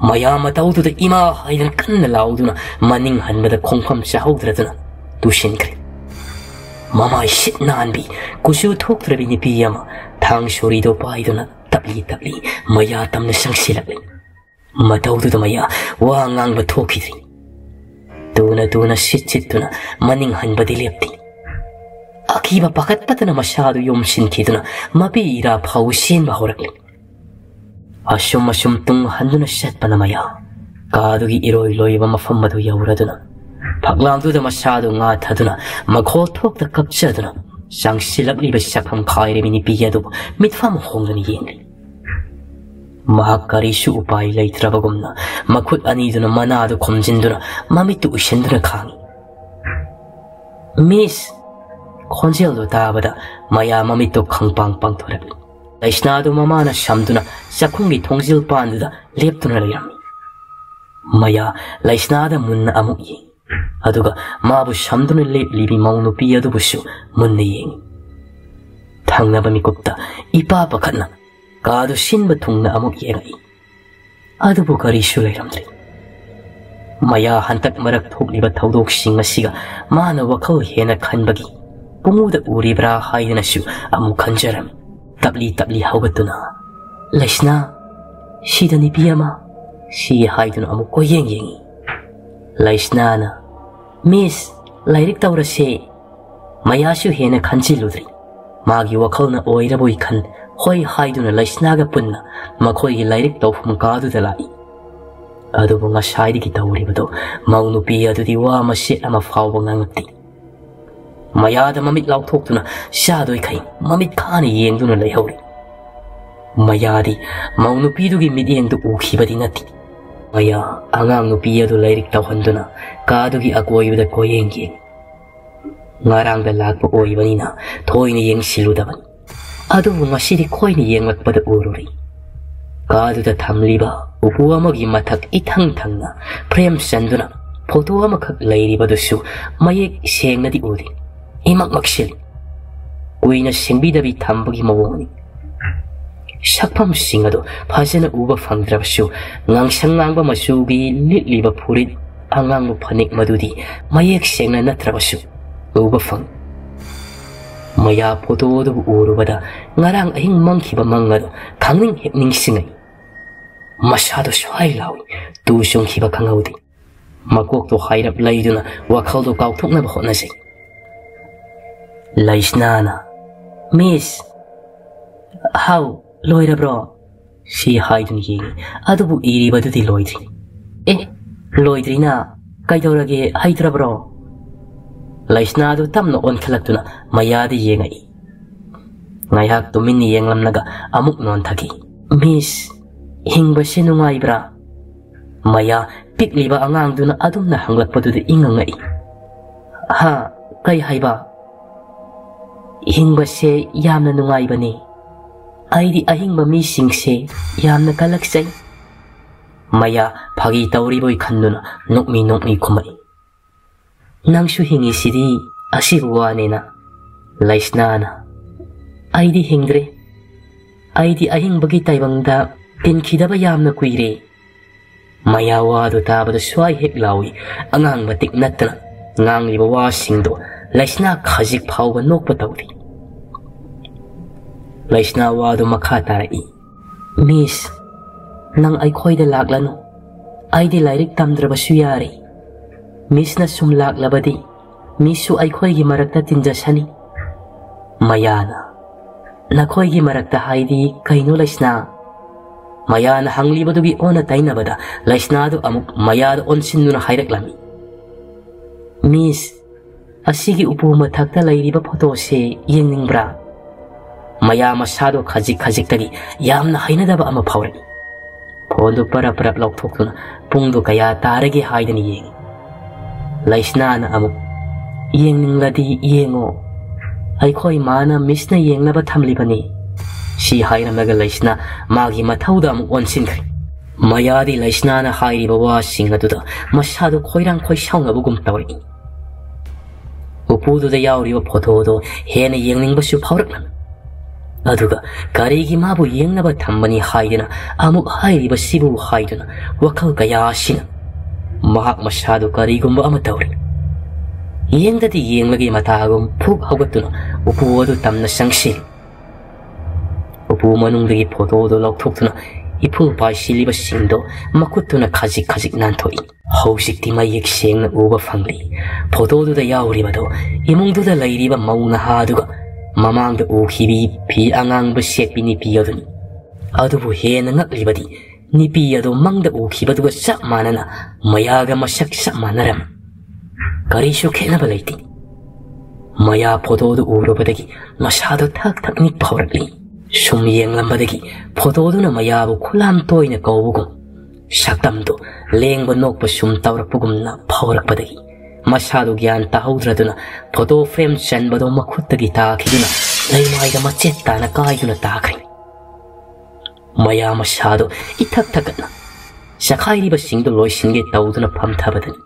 ꯃꯌꯥ ꯃꯇꯧꯗꯨꯗ ꯏꯃꯥ ꯍꯥꯏꯗꯨꯅ ꯀꯟꯅ ꯂꯥꯎꯗꯨꯅ ꯃꯅꯤꯡ ꯍꯟꯕꯗ ꯈꯣꯡꯐꯝ ꯆꯥꯍꯧꯗ꯭ꯔꯗꯨꯅ ꯇꯨꯁꯤꯟꯈ꯭ꯔꯦ꯫ ꯃꯃꯥꯏ ꯁꯤꯠ ꯅꯥꯟꯕꯤ, ꯀꯨꯆꯨ ꯊꯣꯛꯇ꯭ꯔꯕꯤ ꯅꯨꯄꯤ ꯑꯃ ꯊꯥꯡ ꯁꯣꯔꯤꯗꯣ ꯄꯥꯏꯗꯨꯅ ꯇꯞꯂꯤ ꯇꯞꯂꯤ ꯃꯌꯥ ꯇꯝꯅ ꯆꯪꯁꯤꯜꯂꯛꯂꯤ꯫ ꯃꯇꯧꯗꯨꯗ ꯃꯌꯥ ꯋꯥ ꯉꯥꯡꯕ ꯊꯣꯛꯈꯤꯗ꯭ꯔꯤ꯫ ꯇꯨꯅ ꯇꯨꯅ ꯁꯤꯠ ꯁꯤꯠꯇꯨꯅ ꯃꯅꯤꯡ ꯍꯟꯕꯗꯤ ꯂꯦꯞꯇꯦ꯫ ꯑꯀꯤꯕ ꯄꯥꯈꯠꯄꯇꯅ ꯃꯁꯥꯗꯨ ꯌꯣꯝꯁꯤꯟꯈꯤꯗꯨꯅ ꯃꯄꯤ ꯏꯔꯥ ꯐꯥꯎ ꯆꯦꯟꯕ ꯍꯧꯔꯛꯂꯤ꯫ ꯑꯁꯨꯝ ꯑꯁꯨꯝ ꯇꯨꯡ ꯍꯟꯗꯨꯅ ꯆꯠꯄꯅ ꯃꯌꯥ ꯀꯥꯗꯨꯒꯤ ꯏꯔꯣꯏ ꯂꯣꯏꯕ ꯃꯐꯝ ꯑꯗꯨ ꯌꯧꯔꯗꯨꯅ ꯐꯛꯂꯥꯡꯗꯨꯗ ꯃꯁꯥꯗꯨ ꯉꯥꯊꯗꯨꯅ ꯃꯈꯣꯜ ꯊꯣꯛꯇ ꯀꯞꯆꯗꯨꯅ ꯆꯪꯁꯤꯜꯂꯛꯂꯤꯕ ꯁꯛꯐꯝ ꯈꯥꯏꯔꯕꯤ ꯅꯨꯄꯤ ꯑꯗꯨꯕꯨ ꯃꯤꯠꯐꯝ ꯍꯣꯡꯗꯨꯅ ꯌꯦꯡꯂꯤ꯫ ꯃꯍꯥꯛ ꯀꯔꯤꯁꯨ ꯎꯄꯥꯏ ꯂꯩꯇ꯭ꯔꯕꯒꯨꯝꯅ ꯃꯈꯨꯠ ꯑꯅꯤꯗꯨꯅ ꯃꯅꯥꯗꯨ ꯈꯨꯝꯖꯤꯟꯗꯨꯅ ꯃꯃꯤꯠꯇꯨ ꯎꯏꯁꯤꯟꯗꯨꯅ ꯈꯥꯡꯏ꯫ "ꯃꯤꯁ!" ꯈꯣꯟꯖꯦꯜꯗꯨ ꯇꯥꯕꯗ ꯃꯌꯥ ꯃꯃꯤꯠꯇꯨ ꯈꯪꯄꯥꯡ ꯄꯥꯡꯊꯣꯔꯛꯂꯤ꯫ ꯂꯩꯁꯅꯥꯗꯨ ꯃꯃꯥꯅ ꯁꯝꯗꯨꯅ ꯆꯥꯛꯈꯨꯝꯒꯤ ꯊꯣꯡꯖꯤꯜ ꯄꯥꯟꯗꯨꯗ ꯂꯦꯞꯇꯨꯅ ꯂꯩꯔꯝꯃꯤ꯫ ꯃꯌꯥ ꯂꯩꯁꯅꯥꯗ ꯃꯨꯟꯅ ꯑꯃꯨꯛ ꯌꯦꯡꯉꯤ꯫ ꯑꯗꯨꯒ ꯃꯥꯕꯨ ꯁꯝꯗꯨꯅ ꯂꯦꯞꯂꯤꯕꯤ ꯃꯧ ꯅꯨꯄꯤ ꯑꯗꯨꯕꯨꯁꯨ ꯃꯨꯟꯅ ꯌꯦꯡꯉꯤ꯫ ꯊꯪꯅꯕ ꯃꯤꯀꯨꯞꯇ ꯏꯄꯥ ꯄꯥꯈꯠꯅ ꯀꯥꯗꯨ ꯁꯤꯟꯕ ꯊꯨꯡꯅ ꯑꯃꯨꯛ ꯌꯦꯡꯉꯛꯏ꯫ ꯑꯗꯨꯕꯨ ꯀꯔꯤꯁꯨ ꯂꯩꯔꯝꯗ꯭ꯔꯦ꯫ ꯃꯌꯥ ꯍꯟꯇꯛ ꯃꯔꯛ ꯊꯣꯛꯂꯤꯕ ꯊꯧꯗꯣꯛꯁꯤꯡ ꯑꯁꯤꯒ ꯃꯥꯅ ꯋꯥꯈꯜ ꯍꯦꯟꯅ ꯈꯟꯕꯒꯤ ꯄꯨꯡꯎꯗ ꯎꯔꯤꯕ꯭ꯔꯥ ꯍꯥꯏꯗꯅꯁꯨ ꯑꯃꯨꯛ ꯈꯟꯖꯔꯝꯃꯤ꯫ ꯇꯞꯂꯤ ꯇꯞꯂꯤ ꯍꯧꯒꯠꯇꯨꯅ, "ꯂꯩꯁꯅꯥ, ꯁꯤꯗ ꯅꯨꯄꯤ ꯑꯃ", ꯁꯤ ꯍꯥꯏꯗꯨꯅ ꯑꯃꯨꯛ ꯀꯣꯏꯌꯦꯡ ꯌꯦꯡꯉꯤ꯫ ꯂꯩꯁꯅꯥꯅ, "ꯃꯤꯁ, ꯂꯥꯏꯔꯤꯛ ꯇꯧꯔꯁꯦ"꯫ ꯃꯌꯥꯁꯨ ꯍꯦꯟꯅ ꯈꯟꯖꯤꯜꯂꯨꯗ꯭ꯔꯤ꯫ ꯃꯥꯒꯤ ꯋꯥꯈꯜꯅ ꯑꯣꯏꯔꯕꯣꯏ ꯈꯟ, ꯍꯣꯏ ꯍꯥꯏꯗꯨꯅ ꯂꯩꯁꯅꯥꯒ ꯄꯨꯟꯅ ꯃꯈꯣꯏꯒꯤ ꯂꯥꯏꯔꯤꯛ ꯇꯧꯐꯝ ꯀꯥꯗꯨꯗ ꯂꯥꯛꯏ꯫ ꯑꯗꯨꯕꯨ ꯉꯁꯥꯏꯗꯒꯤ ꯇꯧꯔꯤꯕꯗꯣ ꯃꯧ ꯅꯨꯄꯤ ꯑꯗꯨꯗꯤ ꯋꯥ ꯃꯆꯦꯠ ꯑꯃ ꯐꯥꯎꯕ ꯉꯥꯡꯂꯛꯇꯦ꯫ ꯃꯌꯥꯗ ꯃꯃꯤꯠ ꯂꯥꯎꯊꯣꯛꯇꯨꯅ ꯆꯥꯗꯣꯏꯈꯩ ꯃꯃꯤꯠ ꯈꯥꯅ ꯌꯦꯡꯗꯨꯅ ꯂꯩꯍꯧꯔꯤ꯫ ꯃꯌꯥꯗꯤ ꯃꯧ ꯅꯨꯄꯤꯗꯨꯒꯤ ꯃꯤꯠꯌꯦꯡꯗꯨ ꯎꯈꯤꯕꯗꯤ ꯅꯠꯇꯦ꯫ ꯃꯌꯥ ꯑꯉꯥꯡ ꯅꯨꯄꯤ ꯑꯗꯨ ꯂꯥꯏꯔꯤꯛ ꯇꯧꯍꯟꯗꯨꯅ ꯀꯥꯗꯨꯒꯤ ꯑꯀꯣꯏꯕꯗ ꯀꯣꯏꯌꯦꯡ ꯌꯦꯡꯉꯤ꯫ ꯉꯔꯥꯡꯗ ꯂꯥꯛꯄ ꯑꯣꯏꯕꯅꯤꯅ ꯊꯣꯏꯅ ꯌꯦꯡꯁꯤꯜꯂꯨꯗꯕꯅꯤ꯫ ꯑꯗꯨꯕꯨ ꯉꯁꯤꯗꯤ ꯈꯣꯏꯅ ꯌꯦꯡꯂꯛꯄꯗ ꯎꯔꯨꯔꯦ꯫ ꯀꯥꯗꯨꯗ ꯊꯝꯂꯤꯕ ꯎꯄꯨ ꯑꯃꯒꯤ ꯃꯊꯛ ꯏꯊꯪ ꯊꯪꯅ ꯐ꯭ꯔꯦꯝ ꯆꯟꯗꯨꯅ ꯐꯣꯇꯣ ꯑꯃꯈꯛ ꯂꯩꯔꯤꯕꯗꯨꯁꯨ ꯃꯌꯦꯛ ꯁꯦꯡꯅꯗꯤ ꯎꯗꯦ꯫ ꯏꯃꯛ ꯃꯛꯁꯤꯜꯂꯤ꯫ ꯀꯨꯏꯅ ꯁꯦꯡꯕꯤꯗꯕꯤ ꯊꯝꯕꯒꯤ ꯃꯑꯣꯡꯅꯤ꯫ ꯁꯛꯐꯝꯁꯤꯡ ꯑꯗꯨ ꯐꯖꯅ ꯎꯕ ꯐꯪꯗ꯭ꯔꯕꯁꯨ, ꯉꯥꯡꯁꯪ ꯉꯥꯡꯕ ꯃꯆꯨꯒꯤ ꯂꯤꯠꯂꯤꯕ ꯐꯨꯔꯤꯠ, ꯑꯉꯥꯡꯕ ꯐꯅꯦꯛ ꯃꯗꯨꯗꯤ ꯃꯌꯦꯛ ꯁꯦꯡꯅ ꯅꯠꯇ꯭ꯔꯕꯁꯨ ꯎꯕ ꯐꯪꯏ꯫ ꯃꯌꯥ ꯐꯣꯇꯣ ꯑꯗꯨꯕꯨ ꯎꯔꯨꯕꯗ ꯉꯔꯥꯡ ꯑꯍꯤꯡ ꯃꯪꯈꯤꯕ ꯃꯪ ꯑꯗꯨ ꯈꯪꯅꯤꯡ ꯍꯦꯛ ꯅꯤꯡꯁꯤꯡꯉꯤ꯫ ꯃꯁꯥꯗꯨ ꯁ꯭ꯋꯥꯏ ꯂꯥꯎꯏ, ꯇꯨ ꯆꯨꯡꯈꯤꯕ ꯈꯪꯍꯧꯗꯦ꯫ ꯃꯀꯣꯛꯇꯨ ꯍꯥꯏꯔꯞ ꯂꯩꯗꯨꯅ ꯋꯥꯈꯜꯗꯨ ꯀꯥꯎꯊꯣꯛꯅꯕ ꯍꯣꯠꯅꯖꯩ꯫ ꯂꯩꯁꯅꯥꯅ, "ꯃꯤꯁ!" "ꯍꯥꯎ, ꯂꯣꯏꯔꯕ꯭ꯔꯣ?" ꯁꯤ ꯍꯥꯏꯗꯨꯅ ꯌꯦꯡꯉꯤ꯫ ꯑꯗꯨꯕꯨ ꯏꯔꯤꯕꯗꯨꯗꯤ ꯂꯣꯏꯗ꯭ꯔꯤ꯫ "ꯑꯦ, ꯂꯣꯏꯗ꯭ꯔꯤꯅ? ꯀꯩꯗꯧꯔꯒꯦ, ꯍꯩꯇ꯭ꯔꯕ꯭ꯔꯣ?" ꯂꯩꯁꯅꯥꯗꯨ ꯇꯞꯅ ꯑꯣꯟꯈꯠꯂꯛꯇꯨꯅ ꯃꯌꯥꯗ ꯌꯦꯡꯉꯛꯏ꯫ ꯉꯥꯏꯍꯥꯛ ꯇꯨꯃꯤꯟꯅ ꯌꯦꯡꯂꯝꯂꯒ ꯑꯃꯨꯛ ꯅꯣꯟꯊꯈꯤ꯫ "ꯃꯤꯁ, ꯍꯤꯡꯕꯁꯦ ꯅꯨꯡꯉꯥꯏꯕ꯭ꯔꯥ?" ꯃꯌꯥ ꯄꯤꯛꯂꯤꯕ ꯑꯉꯥꯡꯗꯨꯅ ꯑꯗꯨꯝꯅ ꯍꯪꯂꯛꯄꯗꯨꯗ ꯏꯉꯛ ꯉꯛꯏ꯫ "ꯍꯥ? ꯀꯩ ꯍꯥꯏꯕ?" "ꯍꯤꯡꯕꯁꯦ ꯌꯥꯝꯅ ꯅꯨꯡꯉꯥꯏꯕꯅꯤ꯫ ꯑꯩꯗꯤ ꯑꯍꯤꯡꯕ ꯃꯤꯁꯤꯡꯁꯦ ꯌꯥꯝꯅ ꯀꯜꯂꯛꯆꯩ"꯫ ꯃꯌꯥ ꯐꯥꯒꯤ ꯇꯧꯔꯤꯕꯣꯏ ꯈꯟꯗꯨꯅ ꯅꯣꯛꯃꯤ ꯅꯣꯛꯃꯤ ꯈꯨꯝꯃꯛꯏ꯫ "ꯅꯪꯁꯨ ꯍꯤꯡꯉꯤꯁꯤꯗꯤ ꯑꯁꯤꯕꯨ ꯋꯥꯅꯦꯅ"꯫ ꯂꯩꯁꯅꯥꯅ, "ꯑꯩꯗꯤ ꯍꯤꯡꯗ꯭ꯔꯦ꯫ ꯑꯩꯗꯤ ꯑꯍꯤꯡꯕꯒꯤ ꯇꯥꯏꯕꯪꯗ ꯇꯤꯟꯈꯤꯗꯕ ꯌꯥꯝꯅ ꯀꯨꯏꯔꯦ"꯫ ꯃꯌꯥ ꯋꯥꯗꯨ ꯇꯥꯕꯗ ꯁ꯭ꯋꯥꯏ ꯍꯦꯛ ꯂꯥꯎꯏ꯫ ꯑꯉꯥꯡ ꯃꯇꯤꯛ ꯅꯠꯇꯅ ꯉꯥꯡꯂꯤꯕ ꯋꯥꯁꯤꯡꯗꯣ ꯂꯩꯁꯅꯥ ꯈꯖꯤꯛ ꯐꯥꯎꯕ ꯅꯣꯛꯄ ꯇꯧꯗꯦ꯫ ꯂꯩꯁꯅꯥ ꯋꯥꯗꯨ ꯃꯈꯥ ꯇꯥꯔꯛꯏ꯫ "ꯃꯤꯁ, ꯅꯪ ꯑꯩꯈꯣꯏꯗ ꯂꯥꯛꯂꯅꯨ꯫ ꯑꯩꯗꯤ ꯂꯥꯏꯔꯤꯛ ꯇꯝꯗ꯭ꯔꯕꯁꯨ ꯌꯥꯔꯦ꯫ ꯃꯤꯁꯅ ꯁꯨꯝ ꯂꯥꯛꯂꯕꯗꯤ ꯃꯤꯁꯁꯨ ꯑꯩꯈꯣꯏꯒꯤ ꯃꯔꯛꯇ ꯇꯤꯟꯖꯁꯅꯤ"꯫ ꯃꯌꯥꯅ, "ꯅꯈꯣꯏꯒꯤ ꯃꯔꯛꯇ ꯍꯥꯏꯗꯤ ꯀꯩꯅꯣ ꯂꯩꯁꯅꯥ?" ꯃꯌꯥꯅ ꯍꯪꯂꯤꯕꯗꯨꯒꯤ ꯑꯣꯟꯅ ꯇꯩꯅꯕꯗ ꯂꯩꯁꯅꯥꯗꯨ ꯑꯃꯨꯛ ꯃꯌꯥꯗ ꯑꯣꯟꯁꯤꯟꯗꯨꯅ ꯍꯥꯏꯔꯛꯂꯝꯃꯤ꯫ "ꯃꯤꯁ, ꯑꯁꯤꯒꯤ ꯎꯄꯨ ꯃꯊꯛꯇ ꯂꯩꯔꯤꯕ ꯐꯣꯇꯣꯁꯦ ꯌꯦꯡꯅꯤꯡꯕ꯭ꯔꯥ?" ꯃꯌꯥ ꯃꯁꯥꯗꯣ ꯈꯖꯤꯛ ꯈꯖꯤꯛꯇꯒꯤ ꯌꯥꯝꯅ ꯍꯩꯅꯗꯕ ꯑꯃ ꯐꯥꯎꯔꯛꯏ꯫ ꯐꯣꯟꯗꯨ ꯄꯔꯞ ꯄꯔꯞ ꯂꯧꯊꯣꯛꯇꯨꯅ ꯄꯨꯡꯗꯨ ꯀꯌꯥ ꯇꯥꯔꯒꯦ ꯍꯥꯏꯗꯅ ꯌꯦꯡꯉꯤ꯫ ꯂꯩꯁꯅꯥꯅ ꯑꯃꯨꯛ, "ꯌꯦꯡꯅꯤꯡꯂꯗꯤ ꯌꯦꯡꯉꯣ꯫ ꯑꯩꯈꯣꯏ ꯃꯥꯅ ꯃꯤꯁꯅ ꯌꯦꯡꯅꯕ ꯊꯝꯂꯤꯕꯅꯤ"꯫ ꯁꯤ ꯍꯥꯏꯔꯝꯂꯒ ꯂꯩꯁꯅꯥ ꯃꯥꯒꯤ ꯃꯊꯧꯗ ꯑꯃꯨꯛ ꯑꯣꯟꯁꯤꯟꯈ꯭ꯔꯦ꯫ ꯃꯌꯥꯗꯤ ꯂꯩꯁꯅꯥꯅ ꯍꯥꯏꯔꯤꯕ ꯋꯥꯁꯤꯡ ꯑꯗꯨꯗ ꯃꯁꯥꯗꯨ ꯈꯣꯏꯔꯥꯡ ꯈꯣꯏꯁꯥꯎꯅꯕꯒꯨꯝ ꯇꯧꯔꯛꯏ꯫ ꯎꯄꯨꯗꯨꯗ ꯌꯥꯎꯔꯤꯕ ꯐꯣꯇꯣꯗꯣ ꯍꯦꯟꯅ ꯌꯦꯡꯅꯤꯡꯕꯁꯨ ꯐꯥꯎꯔꯛꯂꯝꯃꯤ꯫ ꯑꯗꯨꯒ ꯀꯔꯤꯒꯤ ꯃꯥꯕꯨ ꯌꯦꯡꯅꯕ ꯊꯝꯕꯅꯤ ꯍꯥꯏꯗꯨꯅ ꯑꯃꯨꯛ ꯍꯥꯏꯔꯤꯕꯁꯤꯕꯨ ꯍꯥꯏꯗꯨꯅ ꯋꯥꯈꯜ ꯀꯌꯥ ꯑꯁꯤꯅ ꯃꯍꯥꯛ ꯃꯁꯥꯗꯨ ꯀꯔꯤꯒꯨꯝꯕ ꯑꯃ ꯇꯧꯔꯤ꯫ ꯌꯦꯡꯗꯗꯤ ꯌꯦꯡꯂꯒꯦ ꯃꯇꯥꯒꯨꯝ ꯐꯨꯛ ꯍꯧꯒꯠꯇꯨꯅ ꯎꯄꯨ ꯑꯗꯨ ꯇꯝꯅ ꯆꯪꯁꯤꯜꯂꯤ꯫ ꯎꯄꯨ ꯃꯅꯨꯡꯗꯒꯤ ꯐꯣꯇꯣꯗꯨ ꯂꯧꯊꯣꯛꯇꯨꯅ ꯏꯐꯨꯜ ꯄꯥꯏꯁꯤꯜꯂꯤꯕꯁꯤꯡꯗꯣ ꯃꯈꯨꯠꯇꯨꯅ ꯈꯖꯤꯛ ꯈꯖꯤꯛ ꯅꯥꯟꯊꯣꯛꯏ꯫ ꯍꯧꯖꯤꯛꯇꯤ ꯃꯌꯦꯛ ꯁꯦꯡꯅ ꯎꯕ ꯐꯪꯂꯤ꯫ ꯐꯣꯇꯣꯗꯨꯗ ꯌꯥꯎꯔꯤꯕꯗꯣ ꯏꯃꯨꯡꯗꯨꯗ ꯂꯩꯔꯤꯕ ꯃꯧ ꯅꯍꯥꯗꯨꯒ ꯃꯃꯥꯡꯗ ꯎꯈꯤꯕꯤ ꯐꯤ ꯑꯉꯥꯡꯕ ꯁꯦꯠꯄꯤ ꯅꯨꯄꯤ ꯑꯗꯨꯅꯤ꯫ ꯑꯗꯨꯕꯨ ꯍꯦꯟꯅ ꯉꯛꯂꯤꯕꯗꯤ ꯅꯨꯄꯤ ꯑꯗꯨ ꯃꯪꯗ ꯎꯈꯤꯕꯗꯨꯒ ꯆꯞ ꯃꯥꯟꯅꯅ ꯃꯌꯥꯒ ꯃꯁꯛ ꯆꯞ ꯃꯥꯟꯅꯔꯝꯃꯤ꯫ ꯀꯔꯤꯁꯨ ꯈꯦꯠꯅꯕ ꯂꯩꯇꯦ꯫ ꯃꯌꯥ ꯐꯣꯇꯣꯗꯨ ꯎꯔꯨꯕꯗꯒꯤ ꯃꯁꯥꯗꯣ ꯊꯛ ꯊꯛ ꯅꯤꯛꯄ ꯍꯧꯔꯛꯂꯤ꯫ ꯁꯨꯝ ꯌꯦꯡꯂꯝꯕꯗꯒꯤ ꯐꯣꯇꯣꯗꯨꯅ ꯃꯌꯥꯕꯨ ꯈꯨꯂꯥꯝ ꯇꯣꯏꯅ ꯀꯧꯕꯒꯨꯝ, ꯁꯛꯇꯝꯗꯨ ꯂꯦꯡꯕ ꯅꯣꯛꯄ ꯁꯨꯝ ꯇꯧꯔꯛꯄꯒꯨꯝꯅ ꯐꯥꯎꯔꯛꯄꯗꯒꯤ ꯃꯁꯥꯗꯨ ꯒ꯭ꯌꯥꯟ ꯇꯥꯍꯧꯗ꯭ꯔꯗꯨꯅ ꯐꯣꯇꯣ ꯐ꯭ꯔꯦꯝ ꯆꯟꯕꯗꯣ ꯃꯈꯨꯠꯇꯒꯤ ꯇꯥꯈꯤꯗꯨꯅ ꯂꯩꯃꯥꯏꯗ ꯃꯆꯦꯠ ꯇꯥꯅ ꯀꯥꯏꯗꯨꯅ ꯇꯥꯈ꯭ꯔꯦ꯫ ꯃꯌꯥ ꯃꯁꯥꯗꯣ ꯏꯊꯛ ꯊꯛꯀꯠꯅ ꯆꯈꯥꯏꯔꯤꯕꯁꯤꯡꯗꯨ ꯂꯣꯏꯁꯤꯟꯒꯦ ꯇꯧꯗꯨꯅ ꯐꯝꯊꯕꯗꯅꯤ꯫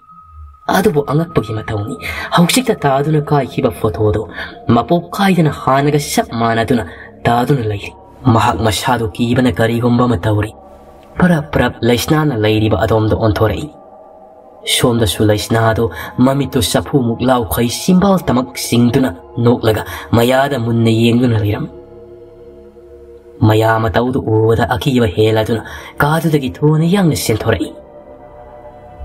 ꯑꯗꯨꯕꯨ ꯑꯉꯛꯄꯒꯤ ꯃꯇꯧꯅꯤ, ꯍꯧꯖꯤꯛꯇ ꯇꯥꯗꯨꯅ ꯀꯥꯏꯈꯤꯕ ꯐꯣꯇꯣꯗꯣ ꯃꯄꯣꯛ ꯀꯥꯏꯗꯅ ꯍꯥꯟꯅꯒ ꯆꯞ ꯃꯥꯟꯅꯗꯨꯅ ꯇꯥꯗꯨꯅ ꯂꯩꯔꯤ꯫ ꯃꯍꯥꯛ ꯃꯁꯥꯗꯨ ꯀꯤꯕꯅ ꯀꯔꯤꯒꯨꯝꯕ ꯑꯃ ꯇꯧꯔꯤ꯫ ꯄꯔꯞ ꯄꯔꯞ ꯂꯩꯁꯅꯥꯅ ꯂꯩꯔꯤꯕ ꯑꯗꯣꯝꯗ ꯑꯣꯟꯊꯣꯔꯛꯏ꯫ ꯁꯣꯝꯗꯁꯨ ꯂꯩꯁꯅꯥꯗꯨ ꯃꯃꯤꯠꯇꯨ ꯆꯐꯨꯃꯨꯛ ꯂꯥꯎꯈꯩ ꯆꯤꯝꯕꯥꯜ ꯇꯃꯛ ꯆꯤꯡꯗꯨꯅ ꯅꯣꯛꯂꯒ ꯃꯌꯥꯗ ꯃꯨꯟꯅ ꯌꯦꯡꯗꯨꯅ ꯂꯩꯔꯝꯃꯤ꯫ ꯃꯌꯥ ꯃꯇꯧꯗꯨ ꯎꯕꯗ ꯑꯀꯤꯕ ꯍꯦꯜꯂꯗꯨꯅ ꯀꯥꯗꯨꯗꯒꯤ ꯊꯨꯅ ꯌꯥꯡꯅ ꯆꯦꯟꯊꯣꯔꯛꯏ꯫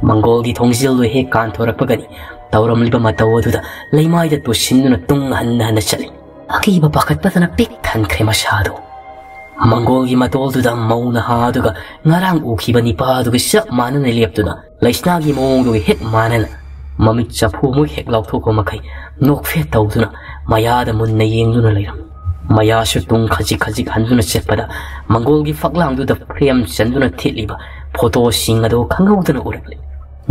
ꯃꯪꯒꯣꯜꯒꯤ ꯊꯣꯡꯖꯤꯜꯗꯨ ꯍꯦꯛ ꯀꯥꯟꯊꯣꯔꯛꯄꯒꯅꯤ ꯇꯧꯔꯝꯂꯤꯕ ꯃꯇꯧ ꯑꯗꯨꯗ ꯂꯩꯃꯥꯏꯗ ꯇꯨꯁꯤꯟꯗꯨꯅ ꯇꯨꯡ ꯍꯟꯅ ꯍꯟꯅ ꯆꯠꯂꯤ꯫ ꯑꯀꯤꯕ ꯄꯥꯈꯠꯄꯗꯅ ꯄꯤꯛ ꯊꯟꯈ꯭ꯔꯦ ꯃꯁꯥꯗꯨ꯫ ꯃꯪꯒꯣꯜꯒꯤ ꯃꯇꯣꯜꯗꯨꯗ ꯃꯧ ꯅꯍꯥ ꯑꯗꯨꯒ ꯉꯔꯥꯡ ꯎꯈꯤꯕ ꯅꯤꯄꯥ ꯑꯗꯨꯒ ꯆꯞ ꯃꯥꯟꯅꯅ ꯂꯦꯞꯇꯨꯅ ꯂꯩꯁꯅꯥꯒꯤ ꯃꯑꯣꯡꯗꯨꯒ ꯍꯦꯛ ꯃꯥꯟꯅꯅ ꯃꯃꯤꯠ ꯆꯐꯨꯃꯨꯛ ꯍꯦꯛ ꯂꯥꯎꯊꯣꯛꯄ ꯃꯈꯩ ꯅꯣꯛꯐꯦꯠ ꯇꯧꯗꯨꯅ ꯃꯌꯥꯗ ꯃꯨꯟꯅ ꯌꯦꯡꯗꯨꯅ ꯂꯩꯔꯝꯃꯤ꯫ ꯃꯌꯥꯁꯨ ꯇꯨꯡ ꯈꯖꯤꯛ ꯈꯖꯤꯛ ꯍꯟꯗꯨꯅ ꯆꯠꯄꯗ ꯃꯪꯒꯣꯜꯒꯤ ꯐꯛꯂꯥꯡꯗꯨꯗ ꯐ꯭ꯔꯦꯝ ꯆꯟꯗꯨꯅ ꯊꯦꯠꯂꯤꯕ ꯐꯣꯇꯣꯁꯤꯡ ꯑꯗꯨ ꯈꯪꯍꯧꯗꯅ ꯎꯔꯛꯂꯤ꯫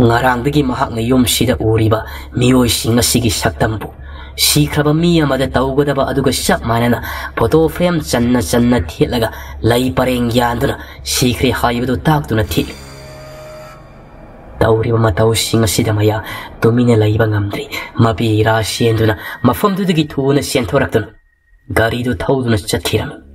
ꯉꯔꯥꯡꯗꯒꯤ ꯃꯍꯥꯛꯅ ꯌꯨꯝꯁꯤꯗ ꯎꯔꯤꯕ ꯃꯤꯑꯣꯏꯁꯤꯡ ꯑꯁꯤꯒꯤ ꯁꯛꯇꯝꯕꯨ ꯁꯤꯈ꯭ꯔꯕ ꯃꯤ ꯑꯃꯗ ꯇꯧꯒꯗꯕ ꯑꯗꯨꯒ ꯆꯞ ꯃꯥꯟꯅꯅ ꯐꯣꯇꯣ ꯐ꯭ꯔꯦꯝ ꯆꯟꯅ ꯆꯟꯅ ꯊꯦꯠꯂꯒ ꯂꯩ ꯄꯔꯦꯡ ꯌꯥꯟꯗꯨꯅ ꯁꯤꯈ꯭ꯔꯦ ꯍꯥꯏꯕꯗꯨ ꯇꯥꯛꯇꯨꯅ ꯊꯦꯠꯂꯤ꯫ ꯇꯧꯔꯤꯕ ꯃꯇꯧꯁꯤꯡ ꯑꯁꯤꯗ ꯃꯌꯥ ꯇꯨꯃꯤꯟꯅ ꯂꯩꯕ ꯉꯝꯗ꯭ꯔꯤ꯫ ꯃꯄꯤ ꯏꯔꯥ ꯆꯦꯟꯗꯨꯅ ꯃꯐꯝꯗꯨꯗꯒꯤ ꯊꯨꯅ ꯆꯦꯟꯊꯣꯔꯛꯇꯨꯅ ꯒꯥꯔꯤꯗꯨ ꯊꯧꯗꯨꯅ ꯆꯠꯈꯤꯔꯝꯃꯤ꯫